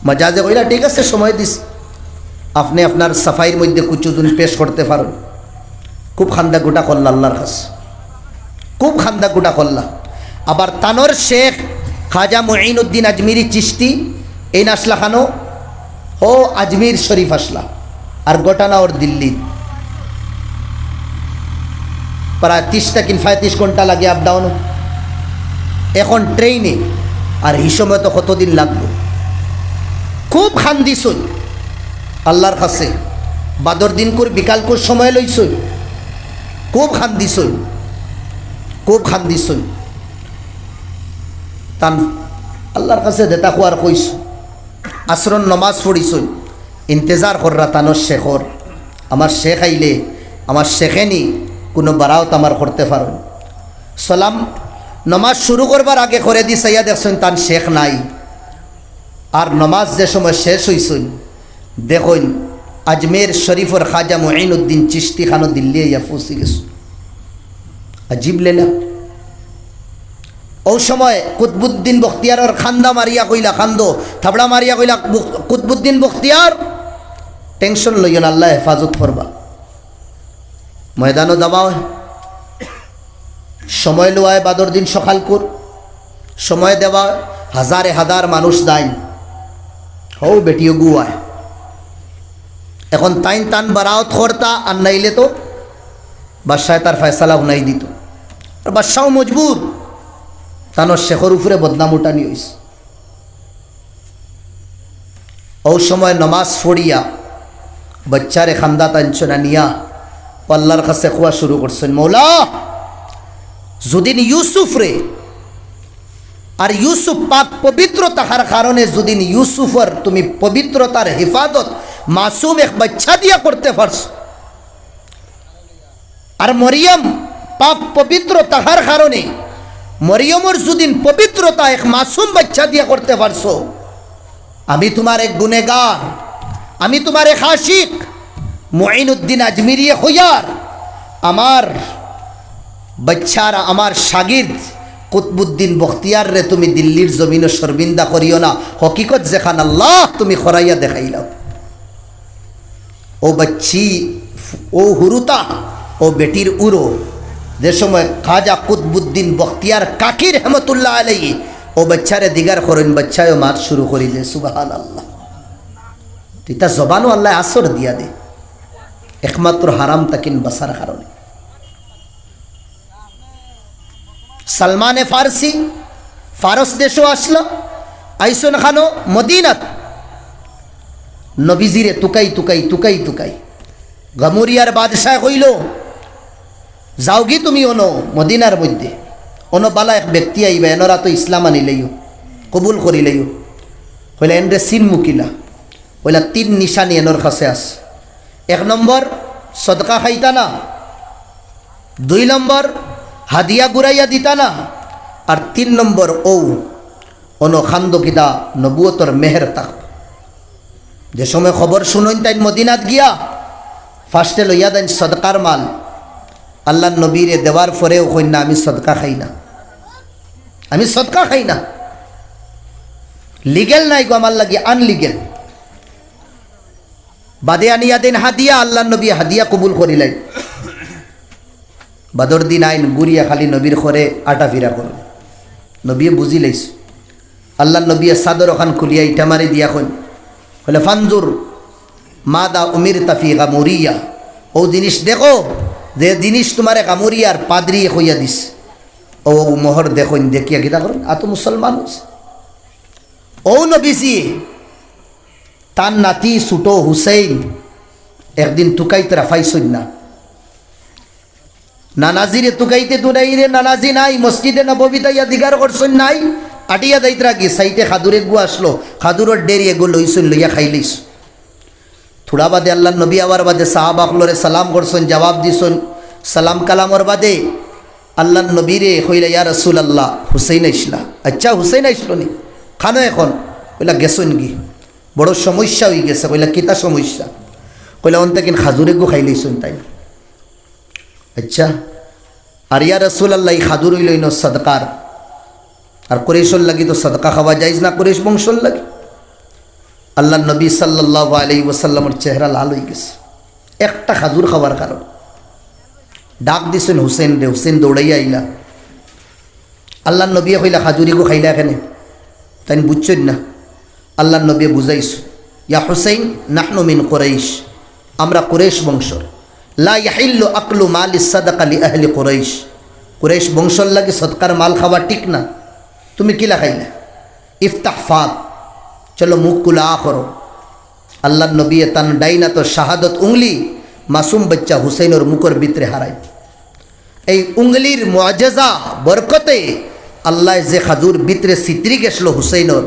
মজাজে কইলা, "ঠিক আছে, সময় দিছি।" আপনে আপনার সাফাইর মধ্যে কুচু যুদি পেশ করতে পারইন। খুব কান্দা-কুটা করলা আল্লার কাছে, খুব কান্দা-কুটা করলা। আবার তানর শেখ খাজা মুঈনুদ্দিন আজমিরি চিশতি এইন আছলা কানো, অউ আজমির শরীফ আছলা, আর ঘটনা অর দিল্লি। প্রায় তিরিশ থাকি পঁয়ত্রিশ ঘন্টা লাগে up down। এখন ট্রেইনে, আর হি সময় তো কতদিন লাগবো। খুব কান্দিছইন আল্লার কাছে। বাদর দিনকুর বিকালকুর সময় লইছইন, খুব কান্দিছইন, খুব কান্দিছইন। তান আল্লার কাছে যেতা কওয়ার কইছইন, আছরর নমাজ পড়িছইন, ইন্তেজার কররা তানর শেখর। আমার শেখ আইলে, আমার শেখে নি কুনু বারাওত আমার করতে পারইন। সালাম, নমাজ শুরু করবার আগে করেদি চাইয়া দেখছইন তান শেখ নাই। আর নমাজ যে সময় শেষ অইছইন, দেখইন আজমের শরীফর খাজা মুঈনুদ্দিন চিশতি খানো দিল্লি আইয়া পৌঁছি গেছইন। আজিব লীলা। অউ সময় কুতবুদ্দিন বখতিয়ারর কান্দা মারিয়া কইলা, কান্দো, থাবড়া মারিয়া কইলা, "বখ-, কুতবুদ্দিন বখতিয়ার, tension লইও না, আল্লায় হেফাজত করবা।" ময়দানো যাওয়া অয়, সময় লওয়া অয় বাদর দিন সকালকুর, সময় দেওয়া অয়, হাজারে হাজার মানুষ যাইন, হউ বেটিও গুয়ায়। এখন তাইন তান বারাওত করতা, আর নাইলে তো বাদশায় তার ফয়সালা হুনাই দিতো। আর বাদশাও মজবুর, তানর শেখর উপরে বদনাম উঠানি অইছে। অউ সময় নমাজ পড়িয়া বাইচ্চারে কান্দাত আনছইন, আনিয়া অউ আল্লার কাছে কওয়া শুরু করছইন, "মৌলা, যুদিন ইউসুফরে, আর ইউসুফ পাক পবিত্র থাকার কারণে যুদিন ইউসুফর তুমি পবিত্রতার হেফাজত মাসুম এক বাইচ্চা দিয়া করতে পারছো, আর মরিয়ম পাক পবিত্র থাকার কারণে মরিয়মর যুদিন পবিত্রতা এক মাসুম বাইচ্চা দিয়া করতে পারছো, আমি তুমার এক গুনেগার, আমি তুমার এক আশিক।" মুঈনুদ্দিন আজমিরিয়ে কইয়ার, "আমার বাইচ্চার, আমার শাগির্দ কুতবুদ্দিন বখতিয়াররে তুমি দিল্লির জমিনো শর্মিন্দা করিও না, হকিকত যেখান আল্লাহ তুমি করাইয়া দেখাইলাও।" অউ বাইচ্চি, অউ হুরুতা, অউ বেটির উরো, যে সময় খাজা কুতবুদ্দিন বখতিয়ার কাকি রহমতুল্লাহ আলাইহি অউ বাইচ্চারে দিগার করইন, বাইচ্চায়ও মাত শুরু করি দেয়, সুবহানাল্লাহ। ইতা জবানো আল্লায় আসর দিয়া দে, একমাত্র হারাম থাকি বাঁচার কারণে। সালমানে ফারসি ফারস দেশো আছলা, আইছইন খানো মদিনাত। নবীজিরে তুকাই তুকাই, তুকাই তুকাই। গামুরিয়ার বাদশায় কইলো, "যাওগি তুমি অনো মদিনার মধ্যে, অনো বালা এক ব্যক্তি আইবা, এনর আতো ইসলাম আনিলাইও, কবুল করিলাইও।" কইলা, "এনরে চিনমু কিলা?" কইলা, "তিন নিশানি এনর কাছে আছে। এক নম্বর, সদকা খাইতা না। দুই নম্বর, হাদিয়া ঘুরাইয়া দিতা না। আর তিন নম্বর, অউ অনো কান্দো কিতা নবুয়তর মেহের থাকবো।" যে সময় খবর শুনইন তাইন মদিনাত গিয়া, ফার্স্টে লইয়া দেইন সদকার মাল। আল্লার নবীরে দেওয়ার পরেও কইন না, "আমি সদকা খাই না, আমি সদকা খাই না।" লিগেল নায় গো আমার লাগি, আনলিগেল। বাদে আনিয়া দেইন হাদিয়া, আল্লার নবী হাদিয়া কবুল করিলাইন। বাদর দিন আইন ঘুরিয়া খালি নবীর ঘরে আটাফিরা করইন। নবীয়ে বুঝিলাইছইন। আল্লার নবীয়ে চাদর অখান খুলিয়া ইটা মারি দিয়া কইন, কইলা, "ফানজুর মাদা উমিরতা ফি গামুরিয়া।" অউ জিনিস দেখো, যে জিনিস তুমারে গামুরিয়ার পাদ্রিয়ে কইয়া দিছে। অউ, অউ মোহর দেখইন, দেখিয়া কিতা করইন, আতো মুসলমান অইছে। অউ নবীজিয়ে তান নাতি ছুটো হুছেইন একদিন তুকাইতরা পাইছইন না। নানাজিরে তুকাইতে তুকাইতে নানাজি নাই, মসজিদে নববীত আইয়া জিগার করছইন নাই, আটিয়া যাইতরা গি, সাইটে খাদুর এগু আছলো, খাদুরর ডেরি এগু লইছইন, লইয়া খাইলিছ। থুড়া বাদে আল্লার নবী আওয়ার বাদে সাহাবা অকলরে সালাম করছইন, জবাব দিছইন। সালাম কালামর বাদে আল্লার নবীরে কইলা, "ইয়া রাসুলাল্লাহ, হুছেইন আইছলা?" "আইচ্ছা, হুছেইন আইছলো নি? কানো এখন?" কইলা, "গেছইন গি।" "বড় সমস্যা অইগেছে।" কইলা, "কিতা সমস্যা?" কইলা, "অন থাকি খাজুর এগু খাইলিছইন তাইন।" "আইচ্ছা, আর ইয়া রাসুলাল্লাহ, ই খাজুর অইলো ইনো সদকার, আর কুরাইশর লাগি তো সদকা খাওয়া জাইজ না, কুরাইশ বংশর লাগি।" আল্লার নবী সাল্লাল্লাহু আলাইহি ওয়াসাল্লামর চেহারা লাল অইগেছে একটা খাজুর খাওয়ার কারণে। ডাক দিছইন হুছেইনরে, হুছেইন দৌড়াইয়া আইলা। আল্লার নবীয়ে কইলা, "খাজুর এগু খাইলা কেনে?" তাইন বুঝছইন না। আল্লার নবীয়ে বুঝাইছইন, "ইয়া হুছেইন, নাহনু মিন কুরাইশ, আমরা কুরাইশ বংশর। লা ইয়াহিল্লু আকলু মালিস সাদাকা লি আহলি কুরাইশ। কুরাইশ বংশর লাগি সদকার মাল খাওয়া ঠিক না। তুমি কিলা খাইলা? ইফতাহ ফাক, চলো মুখ কুলা করো।" আল্লার নবীয়ে তান ডাইন আতর শাহাদত উংলি মাসুম বাইচ্চা হুছেইনর মুখর ভিতরে হারাই। এই উংলির মুআজেজা বরকতে আল্লায় যে খাজুর ভিতরে ছিতরি গেছলো হুছেইনর,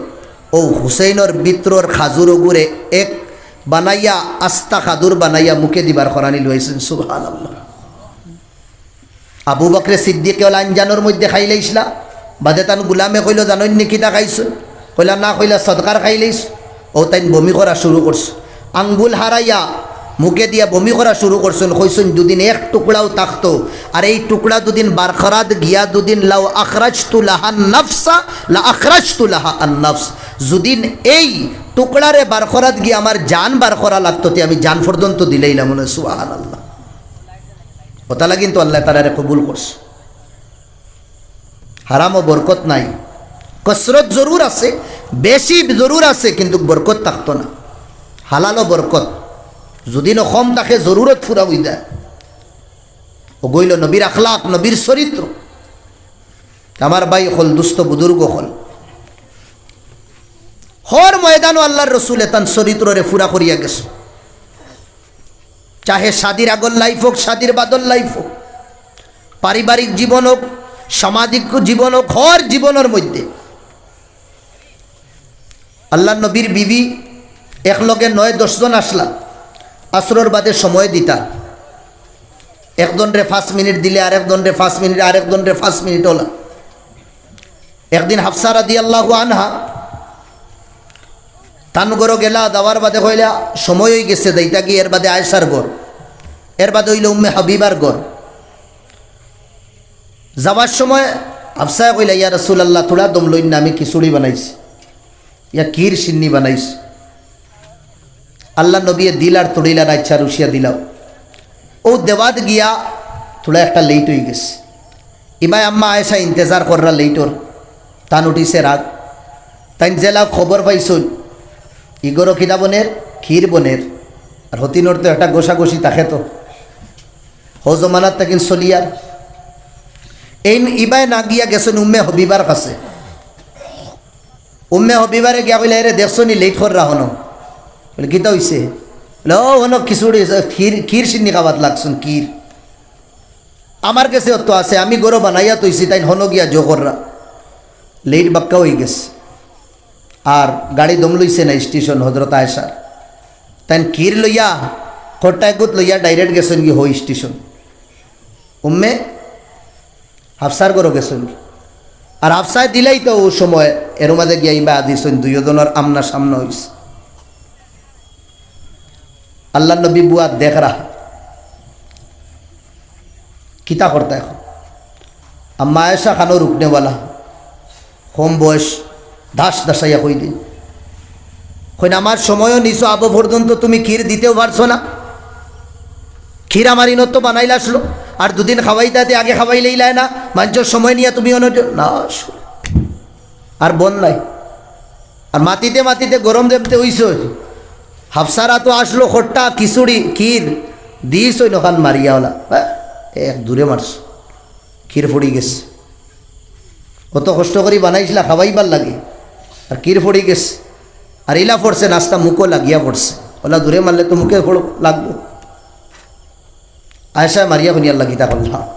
অউ হুছেইনর ভিতরর খাজুর অগুরে এক বানাইয়া, আস্তা খাজুর বানাইয়া মুখে দিবার করানি লইছইন। সুবহানাল্লাহ। আবু বকরে সিদ্দিকে অলা আঞ্জানর মধ্যে খাইলাইছলা, বাদে তান গুলামে কইলো, "জানইন নি কিতা খাইছইন?" কইলা, "না।" কইলা, "সদকার খাইলাইছইন।" অউ তাইন বমি করা শুরু করছইন, আঙ্গুল হারাইয়া মুখে দিয়া বমি করা শুরু করছইন। কইছইন, "যুদিন এক টুকরাও থাকতো, আর এই টুকরা যুদিন বার করাত গিয়া যুদিন লাউ আখরাজতু লাহা নাফসা, লা আখরাজতু লাহা আন নাফস, যুদিন এই টুকরারে বার করাত গিয়া আমার জান বার করা লাগতো, তে আমি জান পর্যন্ত দিলাইলাম অনে।" সুবহানাল্লাহ। অতালাগি কিন্তু আল্লায় তারারে কবুল করছইন। হারামো বরকত নাই, কসরত জরুর আছে, বেশি জরুর আছে, কিন্তু বরকত থাকতো না। হালালো বরকত, যুদিনও কম থাকে, জরুরত পুরা অইযায়। অগু অইলো নবীর আখলাক, নবীর চরিত্র। আমার ভাই অকল, দুস্ত বুজুর্গ অকল, হর ময়দানও আল্লার রসুলে তান চরিত্ররে পুরা করিয়া গেছইন। চাহে শাদির আগর লাইফ অউক, শাদির বাদর লাইফ অউক, পারিবারিক জীবন অউক, সামাজিক জীবন অউক, হর জীবনর মধ্যে আল্লার নবীর বিবি একলগে নয় দশ জন আছলা, আসরর বাদে সময় দিতা, একজনরে পাঁচ মিনিট দিলে আরেকজনরে পাঁচ মিনিট, আরেকজনরে পাঁচ মিনিট অলা। একদিন হাফসা রাদিয়াল্লাহু আনহা তান ঘরো গেলা, যাওয়ার বাদে কইলা, "সময় অইগেছে, যাইতাগি।" এর বাদে আয়েশার ঘর, এর বাদে অইলো উম্মে হাবিবার ঘর। যাওয়ার সময় হাফসায় কইলা, "ইয়া রাসুলাল্লাহ, থুড়া দম লইন না, আমি খিচুড়ি বানাইছি, ইয়া ক্ষীর সিন্নি বানাইছি।" আল্লার নবীয়ে দিল আর তুড়িলা, "আইচ্ছা, রুশিয়া দিলাও।" অউ দেওয়াত গিয়া থুড়া একটা লেইট অইগেছে। ইবায় আম্মা আয়েশা ইন্তেজার কররা লেইটর, তান উঠিছে রাগ। তাইন যেলা খবর পাইছইন, ই ঘরো কিতা বনের, ক্ষীর বনের। আর হতিনর তো একটা গোসাগোসি থাকে তো, হউ জমানাত থাকি চলিয়ার। এইন ইবায় না গিয়া গেছইন উম্মে হবিবার কাছে। উম্মে হবিবারে গিয়া কইলা, "এরে দেখছো নি, লেইট কররা হনো?" বলে, "কিতা অইছে?" বলে, "অউ হনো খিচুড়ি, ক্ষীর, ক্ষীর সিন্নি খাওয়াত লাগছইন, ক্ষীর।" আমার গেছে অত আছে, আমি ঘরো বানাইয়া থইছি, তাইন হনো গিয়া জো কররা। লেইট বাক্কা অইগেছে। আর গাড়ি দম লইছে না স্টেশন হজরত আয়েশার। তাইন ক্ষীর লইয়া, খট্টা এগুত লইয়া ডাইরেক্ট গেছইন গি হউ স্টেশন। উম্মে হাফসার ঘরো গেছইন গি। আর হাফসায় দিলাই তো অউ সময়, এর মাঝে গিয়া ইবায় আদিছইন, দুইও জনর আমনা সামনা অইছে। আল্লার নবী বুয়া দেখরা, কিতা করতা এখন? আম্মা আয়েশা খানো রুকনেওয়ালা, কম বয়স, দাস দাসাইয়া কই দিন। কইন, "আমার সময়ও নিছো, আবো পর্যন্ত তুমি ক্ষীর দিতেও পারছো না। ক্ষীর আমার ইনত তো বানাইলা আছলো, আর দুদিন খাওয়াইতাতে আগে খাওয়াইলাইলায় না, মানষর সময় নিয়া তুমি অন্য না।" আর বন নাই। আর মাতিতে মাতিতে গরম দেমতে অইছে। হাফসারা তো আছলো খট্টা খিচুড়ি, ক্ষীর, দিছইন অখান মারিয়া অলা। হ্যাঁ, এক দূরে মারছে। ক্ষীর ফড়ি গেছে। অত কষ্ট করি বানাইছলা খাওয়াইবার লাগি। আর ক্ষীর ফড়ি গেছে। আর ইলা পড়ছে, আস্তা মুখো লাগিয়া পড়ছে। অলা জুরে মারলে তো মুখে পড়-, লাগবো। আয়েশায় মারিয়া হুনিয়ার লাগিতা করলা।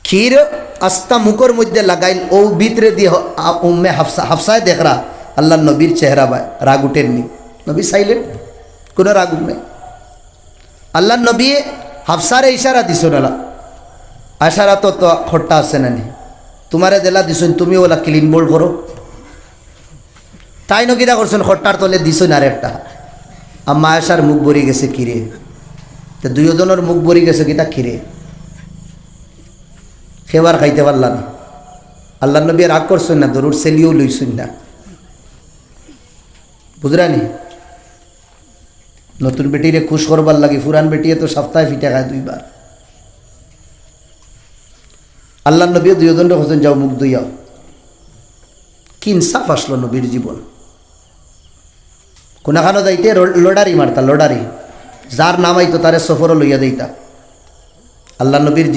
ক্ষীর আস্তা মুখর মধ্যে লাগাইল, অউ ভিতরে দি হ-, আ-, উম্মে হাফসা, হাফসায় দেখরা, আল্লার নবীর চেহারা বায়, রাগ উঠের নি। নবী silent, কোনো রাগ উঠ নাই। আল্লার নবী হাফসারে ইশারা দিছইন, অলা, আয়েশার আতো তো খট্টা আছে না নি? তুমারে যেলা দিছইন, তুমিও অলা clean bold করো। তাইনও কিতা করছইন, খট্টার তলে দিছইন আরেকটা। আম্মা আয়েশার মুখ ভরি গেছে ক্ষীরে। তে দুইওজনর মুখ ভরি গেছে কিতা, ক্ষীরে। কেউ আর খাইতে পারলা না। আল্লার নবী রাগ করছইন না, দরুর সেলিও লইছইন না। বুঝরা নি? নতুন বেটিরে খুশ করবার লাগি, পুরান বেটিয়ে তো সপ্তাহে পিঠা খায় দুইবার। আল্লার নবীয়ে দুইওজনরে কইছইন, "যাও মুখ ধুইয়াও।" কি ইনসাফ আসলো নবীর জীবন। কোনাখানো যাইতে র-, লটারি মারতা, লটারি। যার নাম আইতো তারে সফরও লইয়া দিতা। আল্লার নবীর জীবন